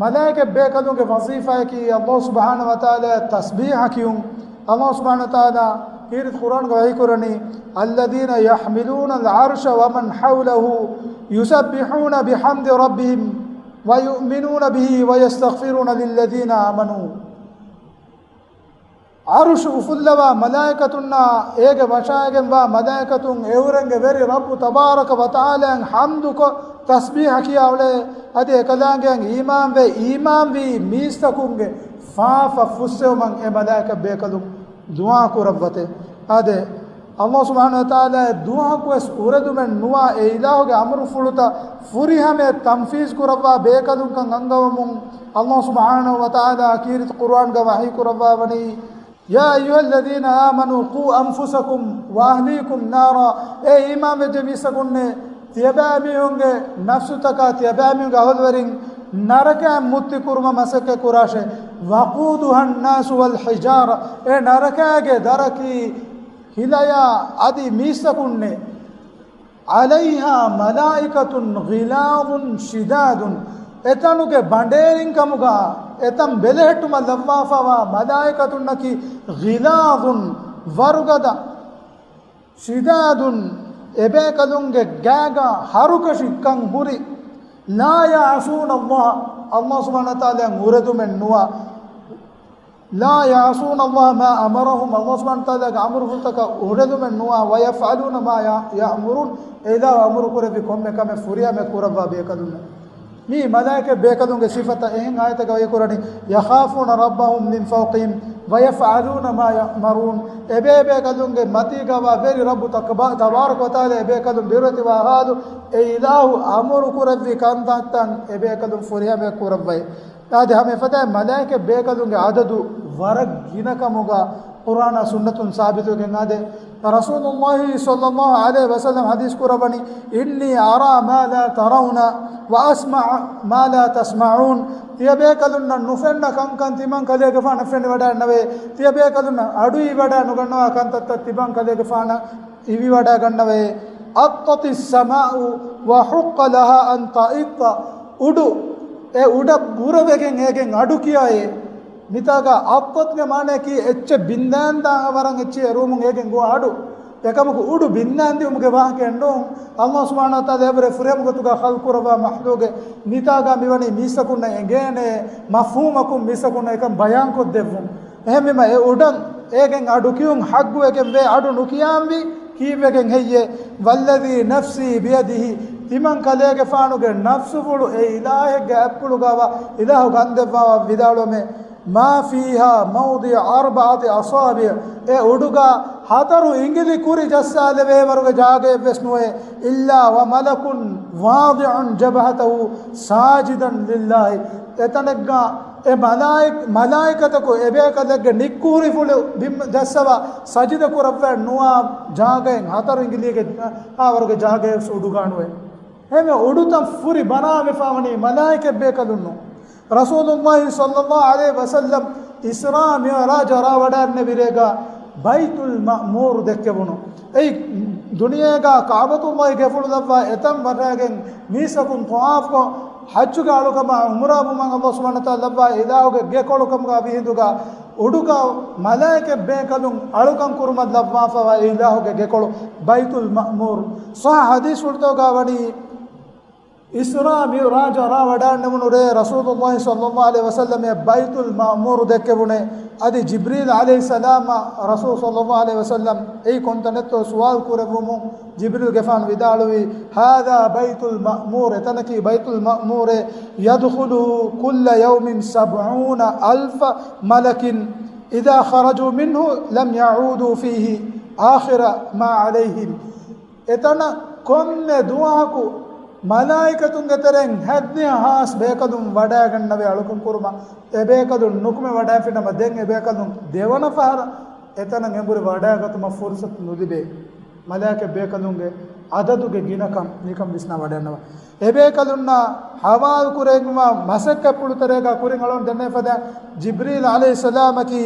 މަލާއިކަތް ބޭކަލުންގެ ވަޒީފާއަކީ ﷲ ސުބްޙާނަހޫ ވަތަޢާލާ ތަސްބީޙަ ކިޔުން. ﷲ ސުބްޙާނަހޫ ވަތަޢާލާ ކީރިތި ޤުރްއާންގަ ވަޙީކުރަނީ، الذين يحملون العرش ومن حوله يسبحون بحمد ربهم ويؤمنون به ويستغفرون للذين آمنوا. ޢަރުޝު އުފުއްލަވާ މަލާއިކަތުންނާ އޭގެ ވަށާގެންވާ މަލާއިކަތުން އެއުރެންގެ ވެރި ރައްބު ތަބާރަކަ ވަތަޢާލާއަށް ޙަމްދުކޮށް ތަސްބީޙަ ކިޔާ އުޅޭ. އަދި އެކަލާނގެއަށް އީމާންވެ، އީމާންވީ މީސްތަކުންގެ ފާފަ ފުއްސެވުމަށް އެ މަލާއިކަތް ބޭކަލުން ދުޢާ ކުރައްވަތެ. އާދެ، ﷲ ސުބްޙާނަހޫ ވަތަޢާލާ ދުޢާއަކުވެސް އުރެދުމެއް ނުވާ، އެ އިލާހުގެ އަމުރުފުޅުތައް ފުރިހަމަޔަށް ތަންފީޒް ކުރައްވާ ބޭކަލުންކަން އަންގަވަމުން، ﷲ ސުބްޙާނަހޫ ވަތަޢާލާ ކީރިތި ޤުރްއާންގަ ވަޙީ ކުރައްވާވަނީ، يا أيها الذين آمنوا قوا أنفسكم وأهليكم نارا، އޭ އީމާންވެއްޖެ މީސްތަކުންނޭ، ތިޔަބައިމީހުންގެ ނަފްސުތަކާ ތިޔަބައިމީހުންގެ އަހުލުވެރިން ނަރަކައިން މުއްތި ކުރުމަށް މަސައްކަތް ކުރާށޭ. وقودها الناس والحجارة، އެ ނަރަކައިގެ ދަރަކީ ހިލަޔާ އަދި މީސްތަކުންނޭ. عليها ملائكة غلاظ شداد، އެތަނުގެ ބަނޑޭރިންކަމުގަ އެތަން ބެލެހެއްޓުމަށް ލައްވާފަވާ މަލާއިކަތުންނަކީ، غلاظ، ވަރުގަދަ، شداد، އެބޭކަލުންގެ ގާގަ ހަރުކަށިކަން ހުރި. لا يعصون الله، ﷲ ސުބްޙާނަހޫ ވަތަޢާލާއަށް އުރެދުމެއް ނުވާ. لا يعصون الله ما أمرهم، ﷲ ސުބްޙާނަހޫ ވަތަޢާލާގެ އަމުރުފުޅުތަކަށް އުރެދުމެއް ނުވާ. ويفعلون ما يأمرون، އެ އިލާހު އަމުރު ކުރެއްވި ކޮންމެ ކަމެއް ފުރިހަމަޔަށް ކުރައްވާ ބޭކަލުންނެއް. މީ މަލާއިކަތް ބޭކަލުންގެ ސިފަތައް. އެހެން އާޔަތަކަށް ވަޙީކުރަނީ، يخافون ربهم من فوقهم ويفعلون ما يؤمرون، އެބޭބޭކަލުންގެ މަތީގަވާ ވެރި ރައްބު ތަކަބާ-، ތަބާރަކަ ވަތަޢާލާ އެބޭކަލުން ބިރުވެތިވާ ޙާލު، އެ އިލާހު އަމުރު ކުރެއްވި ކަންތައްތައް އެބޭކަލުން ފުރިހަމަޔަށް ކުރައްވައި. އާދެ، ހަމަ އެފަދައިން މަލާއިކަތް ބޭކަލުންގެ އަދަދު ވަރަށް ގިނަކަމުގަ ޤުރްއާނާ ސުންނަތުން ސާބިތުވެގެން އާދެ. ރަސޫލުﷲ ޞައްލަﷲ ޢަލައިހި ވަސައްލަމް ޙަދީޘް ކުރައްވަނީ، إني أرى ما لا ترون وأسمع ما لا تسمعون، ތިޔަބޭކަލުންނަށް ނުފެންނަ ކަންކަން ތިމަން ކަލޭގެފާނަށް ފެނިވަޑައިންނަވޭ. ތިޔަބޭކަލުންނަށް އަޑު އިވިވަޑައި ނުގަންނަވާ ކަންތައްތައް ތިމަން ކަލޭގެފާނަށް އިވިވަޑައިގަންނަވޭ. أطت السماء وحق لها أن تئط، އުޑު، އެ އުޑަށް ބުރަވެގެން އޭގެން އަޑު ކިޔައޭ. މިތާގަ أطت ގެ މާނައަކީ އެއްޗެއް ބިންދާންދާ ވަރަށް އެއްޗެއް އެރުވުމުން އޭގެން ގޮވާ އަޑު. އެކަމަކު އުޑު ބިންދާން ދިއުމުގެ ވާހަކައެއް ނޫން. ﷲ ސުބްޙާނަހޫ ވަތަޢާލާ އެވަރެ ފުރިހަމަ ގޮތުގަ ޚަލްޤު ކުރައްވާ މަޚްލޫޤެއް. މިތާގަ މިވަނީ މީސްތަކުންނަށް އެނގޭނެ މަފްހޫމަކުން މީސްތަކުންނަށް އެކަން ބަޔާންކޮށްދެއްވުން. އެހެންވީމަ އެ އުޑަށް އޭގެން އަޑު ކިޔުން ޙައްޤުވެގެން ވޭ، އަޑު ނުކިޔާންވީ ކީއްވެގެން ހެއްޔޭ؟ والذي نفسي بيده، ތިމަން ކަލޭގެފާނުގެ ނަފްސުފުޅު އެ އިލާހެއްގެ އަތްޕުޅުގަވާ އިލާހު ގަންދެއްވާ ވިދާޅުވަމޭ، ما فيها موضع أربعة أصابع، އެ އުޑުގަ ހަތަރު އިނގިލި ކުރި ޖައްސާލެވޭ ވަރުގެ ޖާގައެއްވެސް ނުވޭ، إلا وملك واضع جبهته ساجدا لله، އެތަނެއްގަ އެ މަލާއި-، މަލާއިކަތަކު އެބޭކަލެއްގެ ނިއްކުހުރިފުޅު ބިން ޖައްސަވާ ސަޖިދަ ކުރައްވައެއް ނުވާ ޖާގައެއް، ހަތަރު އިނގިލީގެ އާވަރުގެ ޖާގައެއް އުޑުގަނޑުވެ. ހެމެ އުޑުތައް ފުރި ބަނާވެފާވަނީ މަލާއިކަތް ބޭކަލުންނު. ރަސޫލުﷲ ޞައްލަﷲ ޢަލައިހި ވަސައްލަމް އިސްރާ މިޢުރާޖަށް ރާވަޑައިންނެވިރޭގަ ބައިތުލް މައުމޫރު ދެއްކެވުނު. އެއީ ދުނިޔޭގަ ކަޢުބަތުﷲ ގެފުޅު ލައްވާ އެތަން ވަށައިގެން މީސްތަކުން ޠަވާފުކޮށް، ޙައްޖުގެ އަޅުކަމާ ޢުމްރާ ވުމަށް ﷲ ސުބްޙާނަހޫ ވަތަޢާލާ ލައްވާ އިލާހުގެ ގެކޮޅު ކަމުގަ ވިހިނދުގަ އުޑުގަ މަލާއިކަތް ބޭކަލުން އަޅުކަން ކުރުމަށް ލައްވާފަވާ އިލާހުގެ ގެކޮޅު ބައިތުލް މައުމޫރު. ޞައްޙަ ޙަދީޘްފުޅުތަކުގަ ވަނީ، އިސްރާ މިޢުރާޖަށް ރާވަޑައިންނެވުނު ރޭ ރަސޫލުﷲ ޞައްލަﷲ ޢަލައިހި ވަސައްލަމަށް ބައިތުލް މައުމޫރު ދެއްކެވުނޭ. އަދި ޖިބްރީލް ޢަލައިހިއްސަލާމަށް ރަސޫލު ޞައްލަﷲ ޢަލައިހި ވަސައްލަމް އެއީ ކޮންތަނެއްތޯ ސުވާލު ކުރެއްވުމުން، ޖިބްރީލްގެފާނު ވިދާޅުވީ، هذا بيت المأمور، އެތަނަކީ ބައިތުލް މައުމޫރޭ، يدخله كل يوم سبعون ألف ملك، إذا خرجوا منه لم يعودوا فيه آخر ما عليهم. އެތަނަށް ކޮންމެ ދުވަހަކު މަލާއިކަތުންގެ ތެރެއިން ހަތްދިހަ ހާސް ބޭކަލުން ވަޑައިގަންނަވޭ އަޅުކަން ކުރުމަށް. އެ ބޭކަލުން ނުކުމެ ވަޑައިފިނަމަ، ދެން އެ ބޭކަލުން ދެވަނަ ފަހަރަށް އެތަނަށް އެނބުރި ވަޑައިގަތުމަށް ފުރުޞަތު ނުލިބޭ. މަލާއިކަތް ބޭކަލުންގެ އަދަދުގެ ގިނަކަން ނިކަން ވިސްނާ ވަޑައިގަންނަވާ. އެ ބޭކަލުންނާ ޙަވާލު ކުރެވިފައިވާ މަސައްކަތްޕުޅު ތެރޭގަ ކުރިން އަޅުގަނޑު ދެންނެވިފަދަ ޖިބްރީލް ޢަލައިހިއްސަލާމަކީ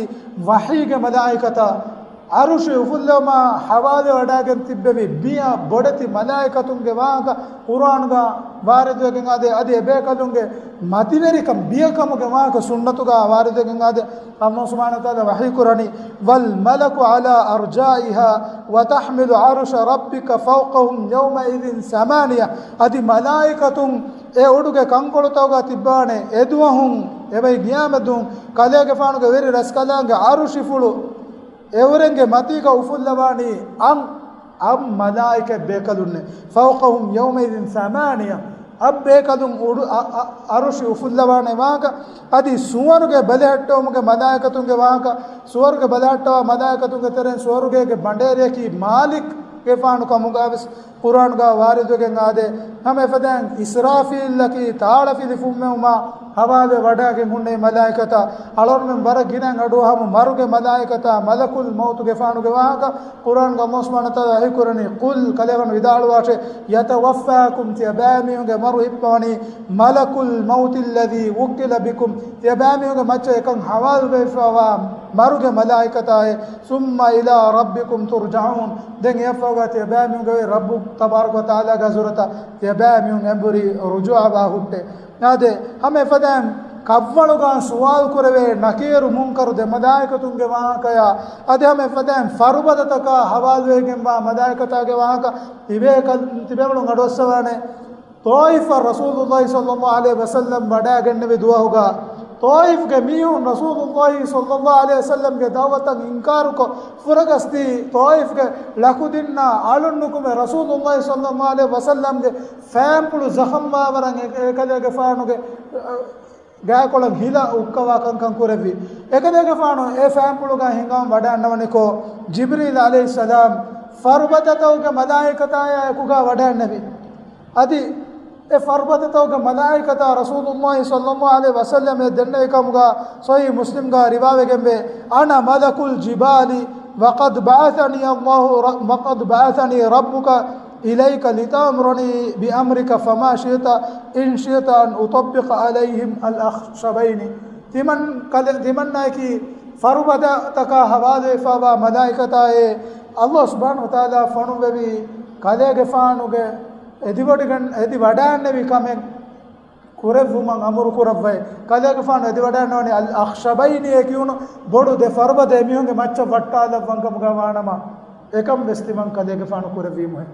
ވަޙީގެ މަލާއިކަތާ، އަރުޝި އުފުއްލުމާ ހަވާލުވެވަޑައިގެން ތިއްބެވި ބިޔަ ބޮޑެތި މަލާއިކަތުންގެ ވާހަކަ ޤުރުއާނުގަ ވާރިދުވެގެން އާދޭ. އަދި އެބޭކަލުންގެ މަތިވެރިކަން ބިޔަކަމުގެ ވާހަކަ ސުންނަތުގަ ވާރިދުވެގެން އާދޭ. ﷲ ސުބްޙާނަހޫ ވަތަޢާލާ ވަޙީކުރަނީ، وَالْمَلَكُ عَلَىٰ أَرْجَائِهَا وَتَحْمِلُ عَرْشَ رَبِّكَ فَوْقَهُمْ يَوْمَئِذٍ ثَمَانِيَةٌ. އަދި މަލާއިކަތުން އެ އުޑުގެ ކަންކޮޅުތަކުގަ ތިއްބާނެ އެދުވަހުން، އެބައި ގިޔާމަތްދުވަހުން، ކަލޭގެފާނުގެ ވެރި ރަސްކަލާނގެ އަރުޝިފުޅު އެއުރެންގެ މަތީގަ އުފުއްލަވާނީ އަށް، އަށް މަލާއިކަތް ބޭކަލުންނޭ. فَوْقَهُمْ يَوْمَئِذٍ ثَمَانِيَةٌ. އަށް ބޭކަލުން އުޑު، އަ، އަ، އަރުޝި އުފުއްލަވާނެ ވާހަކަ، އަދި ސުވަރުގެ ބަލަހައްޓަވުމުގެ މަލާއިކަތުންގެ ވާހަކަ، ސުވަރުގެ ބަލަހައްޓަވާ މަލާއިކަތުންގެ ތެރެއިން ސުވަރުގޭގެ ބަނޑޭރިއަކީ މާލިކްގެފާނު ކަމުގަވެސް ޤުރުއާނުގަ ވާރިދުވެގެން އާދޭ. ހަމަ އެފަދައިން އިސްރާފީލްއަކީ ތާޅަފިލި ފުއްމެވުމާ ހަވާލުވެ ވަޑައިގެން ހުންނެވި މަލާއިކަތާ، އަޅުގަނޑުމެން ވަރަށް ގިނައިން އަޑުއަހަމު މަރުގެ މަލާއިކަތާ، މަލަކުލް މައުތުގެފާނުގެ ވާހަކަ ޤުރުއާނުގަ ﷲ ސުބްޙާނަހޫ ވަތަޢާލާ ވަޙީކުރަނީ، قُلْ، ކަލޭގެފާނު ވިދާޅުވާށޭ، يَتَوَفَّاكُمْ، ތިޔަބައިމީހުންގެ މަރު ހިއްޕަވަނީ، مَلَكُ الْمَوْتِ الَّذِي وُكِّلَ بِكُمْ، ތިޔަބައިމީހުންގެ މައްޗަށް އެކަން ހަވާލުވެފަވާ މަރުގެ މަލާއިކަތާއޭ، ثُمَّ إِلَىٰ رَبِّكُمْ تُرْجَعُونَ، ދެން އެއަށްފަހުގަ ތިޔަބައިމީހުންގެ ރައްބު ތަބާރަކަ ވަތަޢާލާގެ ޙަޟްރަތަށް ތިޔަބައިމީހުން އެނބުރި ރުޖޫޢަވާ ހުއްޓޭ. އާދެ، ހަމަ އެފަދައިން ކަށްވަޅުގަ ސުވާލު ކުރެވޭ ނަކީރު މުންކަރު ދެ މަލާއިކަތުންގެ ވާހަކަޔާ، އަދި ހަމަ އެފަދައިން ފަރުބަދަތަކާ ހަވާލުވެގެންވާ މަލާއިކަތާގެ ވާހަކަ ތިބޭކަލް، ތިބޭފުޅުން އަޑުއައްސަވާނެ. ޠާއިފަށް ރަސޫލުﷲ ޞައްލަﷲ ޢަލައިހި ވަސައްލަމް ވަޑައިގެންނެވި ދުވަހުގަ، ޠާއިފްގެ މީހުން ރަސޫލުﷲ ޞައްލަﷲ ޢަލައިހި ވަސައްލަމްގެ ދަޢުވަތަށް އިންކާރުކޮށް، ފުރަގަސްދީ ޠާއިފްގެ ޅަކުދިންނާ އަޅުންނުކުމެ ރަސޫލުﷲ ޞައްލަﷲ ޢަލައިހި ވަސައްލަމްގެ ފައިންޕުޅު ޒަޚަމްވާވަރަށް އެ-، އެކަލޭގެފާނުގެ، އަ، ގާތްކޮޅަށް ހިލަ އުއްކަވާ ކަންކަން ކުރެއްވި. އެކަލޭގެފާނު އެ ފައިންޕުޅުގަ ހިނގަމުން ވަޑައިގަންނަވަނިކޮށް، ޖިބްރީލް ޢަލައިހިއްސަލާމް ފަރުބަދަތަކުގެ މަލާއިކަތާއާ އެކުގަ ވަޑައިންނެވި. އަދި އެ ފަރުބަދަތަކުގެ މަލާއިކަތާ ރަސޫލުﷲ ޞައްލަﷲ ޢަލައިހި ވަސައްލަމް ދެންނެވި ކަމުގަ ޞަޙީޙު މުސްލިމްގަ ރިވާވެގެންވޭ، أَنَا مَلَكُ الْجِبَالِ وَقَدْ بَعَثَنِيَ اللَّهُ ر-، وَقَدْ بَعَثَنِي رَبُّكَ إِلَيْكَ لِتَأْمُرَنِي بِأَمْرِكَ فَمَا شِئْتَ إِنْ شِئْتَ أَنْ أُطَبِّقَ عَلَيْهِمْ الْأَخْشَبَيْنِ. ތިމަން ކަލެ-، ތިމަންނައަކީ ފަރުބަދަތަކާ ހަވާލުވެފަވާ މަލާއިކަތާއޭ، ﷲ ސުބްޙާނަހޫ ވަތަޢާލާ ފޮނުއްވެވި ކަލޭގެފާނުގެ އެދިވަޑިގަން-، އެދިވަޑައިންނެވި ކަމެއް ކުރެއްވުމަށް އަމުރު ކުރައްވައި، ކަލޭގެފާނު އެދިވަޑައިންނަވަނީ އަލް އަޚްޝަބައިނި އޭ ކިޔުނު ބޮޑު ދެ ފަރުބަދަ އެމީހުންގެ މައްޗަށް ވައްޓާލައްވަން ކަމުގަ ވާނަމަ، އެކަން ވެސް ތިމަން ކަލޭގެފާނު ކުރެއްވީމުހޭ.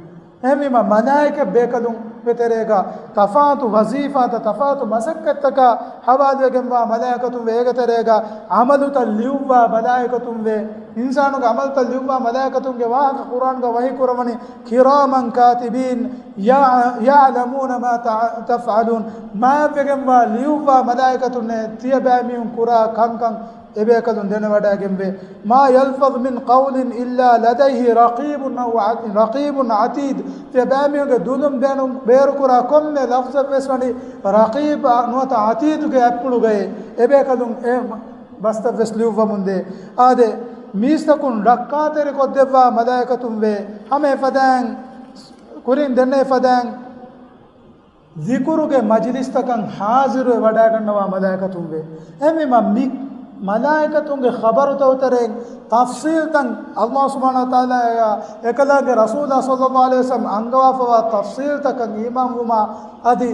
އެހެންވީމަ، މަލާއިކަ ބޭކަލުންގެ ތެރޭގަ ތަފާތު ވަޒީފާތައް، ތަފާތު މަސައްކަތްތަކާ ހަވާލުވެގެންވާ މަލާއިކަތުން ވޭ، އޭގެ ތެރޭގަ ޢަމަލުތައް ލިޔުއްވާ މަލާއިކަތުން ވޭ، އިންސާނުގެ ޢަމަލުތައް ލިޔުއްވާ މަލާއިކަތުންގެ ވާހަކަ ޤުރްއާނުގަ ވަޙީ ކުރައްވަނީ، كِرَامًا كَاتِبِينَ، يَعْ-، يَعْلَمُونَ مَا تَعْ-، تَفْعَلُونَ. މާތްވެގެންވާ ލިޔުއްވާ މަލާއިކަތުންނޭ ތިޔަބައިމީހުން ކުރާ ކަންކަން އެބޭކަލުން ދެނެވަޑައިގެންވޭ. مَا يَلْفِظُ مِنْ قَوْلٍ إِلَّا لَدَيْهِ رَقِيبٌ، رَقِيبٌ عَتِيدٌ. ތިޔަބައިމީހުންގެ ދުލުން ބޭނު-، ބޭރުކުރާ ކޮންމެ ލަފްޒެއްވެސް ވަނީ ރަޤީބް ނުވަތަ ޢަތީދުގެ އަތްޕުޅުގައޭ. އެބޭކަލުން އެ ބަސްތައްވެސް ލިޔުއްވަމުންދޭ. އާދެ، މީސްތަކުން ރައްކާތެރިކޮށްދެއްވާ މަލާއިކަތުން ވޭ. ހަމަ އެފަދައިން، ކުރިން ދެންނެވި ފަދައިން، ޒިކުރުގެ މަޖިލިސްތަކަށް ޙާޟިރުވެ ވަޑައިގަންނަވާ މަލާއިކަތުން ވޭ. އެހެންވީމަ، މި މަލާއިކަތުންގެ ޚަބަރުތަކުގެ ތެރެއިން ތަފްޞީލްތައް، ﷲ ސުބްޙާނަހޫ ވަތަޢާލާއާ އެކަލާނގެ ރަސޫލާ ޞައްލަﷲ ޢަލައިހި ވަސައްލަމް އަންގަވާފަވާ ތަފްޞީލްތަކަށް އީމާންވުމާ، އަދި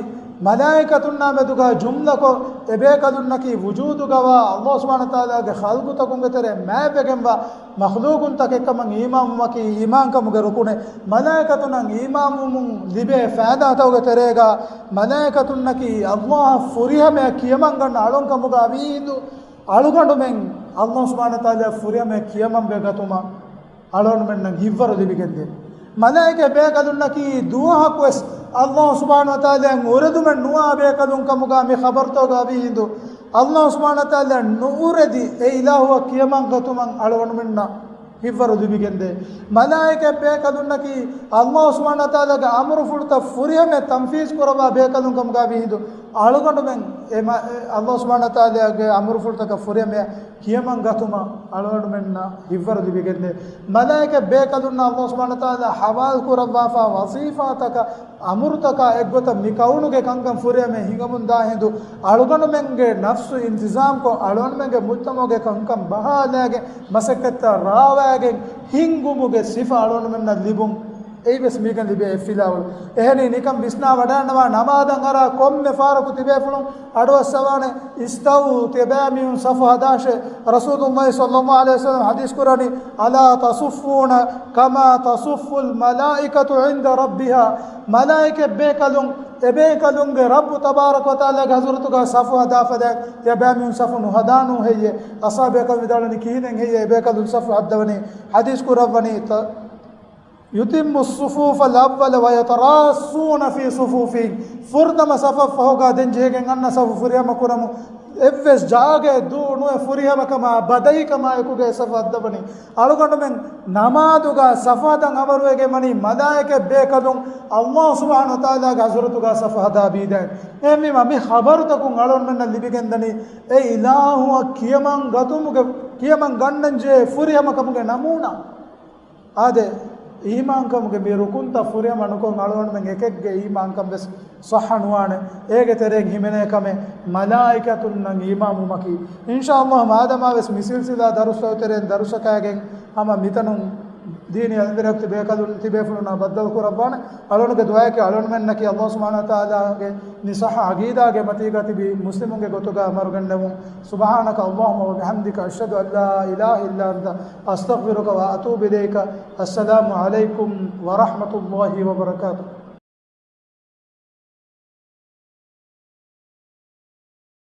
މަލާއިކަތުންނާ މެދުގަ ޖުމްލަކޮށް، އެބޭކަލުންނަކީ ވުޖޫދުގަވާ ﷲ ސުބްޙާނަހޫ ވަތަޢާލާގެ ޚަލްޤުތަކުންގެ ތެރެއިން މާތްވެގެންވާ މަޚްލޫޤުންތަކެއްކަމަށް އީމާންވުމަކީ އީމާންކަމުގެ ރުކުނެއް. މަލާއިކަތުންނަށް އީމާންވުމުން ލިބޭ ފައިދާތަކުގެ ތެރޭގަ، މަލާއިކަތުންނަކީ ﷲއަށް ފުރިހަމަޔަށް ކިޔަމަންގަންނަ އަޅުންކަމުގަ ވީހިނދު، އަޅުގަނޑުމެން ﷲ ސުބްޙާނަހޫ ވަތަޢާލާއަށް ފުރިހަމަޔަށް ކިޔަމަންވެ ގަތުމަށް އަޅުގަނޑުމެންނަށް ހިއްވަރު ލިބިގެންދޭ. މަލާއިކަ ބޭކަލުންނަކީ ދުވަހަކުވެސް ﷲ ސުބްޙާނަހޫ ވަތަޢާލާއަށް އުރެދުމެއް ނުވާ ބޭކަލުން ކަމުގަ މި ޚަބަރުތަކުގަ ވީހިނދު، ﷲ ސުބްޙާނަހޫ ވަތަޢާލާއަށް ނުއުރެދި އެ އިލާހުއަށް ކިޔަމަން ގަތުމަށް އަޅުގަނޑުމެންނަށް ހިއްވަރު ލިބިގެންދޭ. މަލާއިކަ ބޭކަލުންނަކީ ﷲ ސުބްޙާނަހޫ ވަތަޢާލާގެ އަމުރުފުޅުތައް ފުރިހަމަޔަށް ތަންފީޒް ކުރައްވާ ބޭކަލުން ކަމުގަ ވީހިނދު، އަޅުގަނޑުމެން އެ މަ-، އެ ﷲ ސުބްޙާނަހޫ ވަތަޢާލާގެ އަމުރުފުޅުތަކަށް ފުރިހަމަޔަށް ކިޔަމަން ގަތުމަށް އަޅުގަނޑުމެންނަށް ހިއްވަރު ލިބިގެންދޭ. މަލާއިކަ ބޭކަލުންނަށް ﷲ ސުބްޙާނަހޫ ވަތަޢާލާ ޙަވާލު ކުރައްވާފާ ވަޒީފާތަކަށް އަމުރުތަކާ އެއްގޮތަށް މި ކައުނުގެ ކަންކަން ފުރިހަމަޔަށް ހިނގަމުންދާ ހިނދު، އަޅުގަނޑުމެންގެ ނަފްސު އިންތިޒާމްކޮށް، އަޅުގަނޑުމެންގެ މުޖްތަމަޢުގެ ކަންކަން ބަހާލާގެން، މަސައްކަތްތައް ރާވާގެން ހިންގުމުގެ ސިފަ އަޅުގަނޑުމެންނަށް ލިބުން އެއީވެސް މީގެން ލިބޭ އެއް ފިލާވަޅު. އެހެނީ ނިކަން ވިސްނާ ވަޑާންނަވާ، ނަމާދަށް އަރާ ކޮންމެ ފަހަރަކު ތިބޭފުޅުން އަޑުއައްސަވާނެ، އިސްތަވޫ، ތިޔަބައިމީހުން ސަފު ހަދާށޭ. ރަސޫލުﷲ ޞައްލަﷲ ޢަލައިހި ވަސައްލަމަ ޙަދީޘް ކުރަނީ، "ألا تصفون كما تصف الملائكة عند ربها." މަލާއިކަ ބޭކަލުން، އެބޭކަލުންގެ ރައްބު ތަބާރަކަ ވަތަޢާލާގެ ޙަޟްރަތުގަ ސަފު ހަދާފަދައިން، ތިޔަބައިމީހުން ސަފު ނުހަދާނޫ ހެއްޔޭ؟ އަޞްޙާބުބޭކަލުން ވިދާޅުވަނީ، ކިހިނެއް ހެއްޔޭ އެބޭކަލުން ސަފު ހައްދަވަނީ؟ ޙަދީޘް ކުރައްވަނީ، ތަ-، يتم الصفوف الأول ويتراصون في صفوفهم. ފުރަތަމަ ސަފަށް ފަހުގަ ދެން ޖެހިގެން އަންނަ ސަފު ފުރިހަމަ ކުރަމު. އެއްވެސް ޖާގައެއް ދޫ ނުވެ، ފުރިހަމަކަމާ ބަދަހިކަމާ އެކުގައި ސަފު ހައްދަވަނީ. އަޅުގަނޑުމެން ނަމާދުގަ ސަފު ހަދަން އަމަރުވެގެން ވަނީ މަލާއިކަ ބޭކަލުން ﷲ ސުބްޙާނަހޫ ވަތަޢާލާގެ ޙަޟްރަތުގަ ސަފު ހަދާ ބީދައިން. އެހެންވީމަ މި ޚަބަރުތަކުން އަޅުގަނޑުމެންނަށް ލިބިގެންދަނީ އެ އިލާހުއަށް ކިޔަމަން ގަތުމުގެ، ކިޔަމަން ގަންނަން ޖެހޭ ފުރިހަމަކަމުގެ ނަމޫނާ. އާދެ، އީމާންކަމުގެ މި ރުކުންތައް ފުރިހަމަ ނުކޮށް އަޅުގަނޑުމެން އެކެއްގެ އީމާންކަން ވެސް ޞައްޙަ ނުވާނެ. އޭގެ ތެރެއިން ހިމެނޭ ކަމެއް މަލާއިކަތުންނަށް އީމާންވުމަކީ. އިންޝާﷲ، މާދަމާ ވެސް މި ސިލްސިލާ ދަރުސްތަކުގެ ތެރެއިން ދަރުސަކާގެން ހަމަ މިތަނުން ދީނީ އަލްވިރަކް ތިބޭކަލުން، ތިބޭފުޅުންނާ ބައްދަލު ކުރައްވާނެ. އަޅުގަނޑުގެ ދުޢާއަކީ އަޅުގަނޑުމެންނަކީ ﷲ ސުބްޙާނަހޫ ވަތަޢާލާގެ މި ޞައްޙަ ޢަޤީދާގެ މަތީގަ ތިބި މުސްލިމުންގެ ގޮތުގަ މަރުގަންނެވުން. سبحانك اللهم وبحمدك، أشهد أن لا إله إلا أنت، أستغفرك وأتوب إليك. السلام عليكم ورحمة الله وبركاته.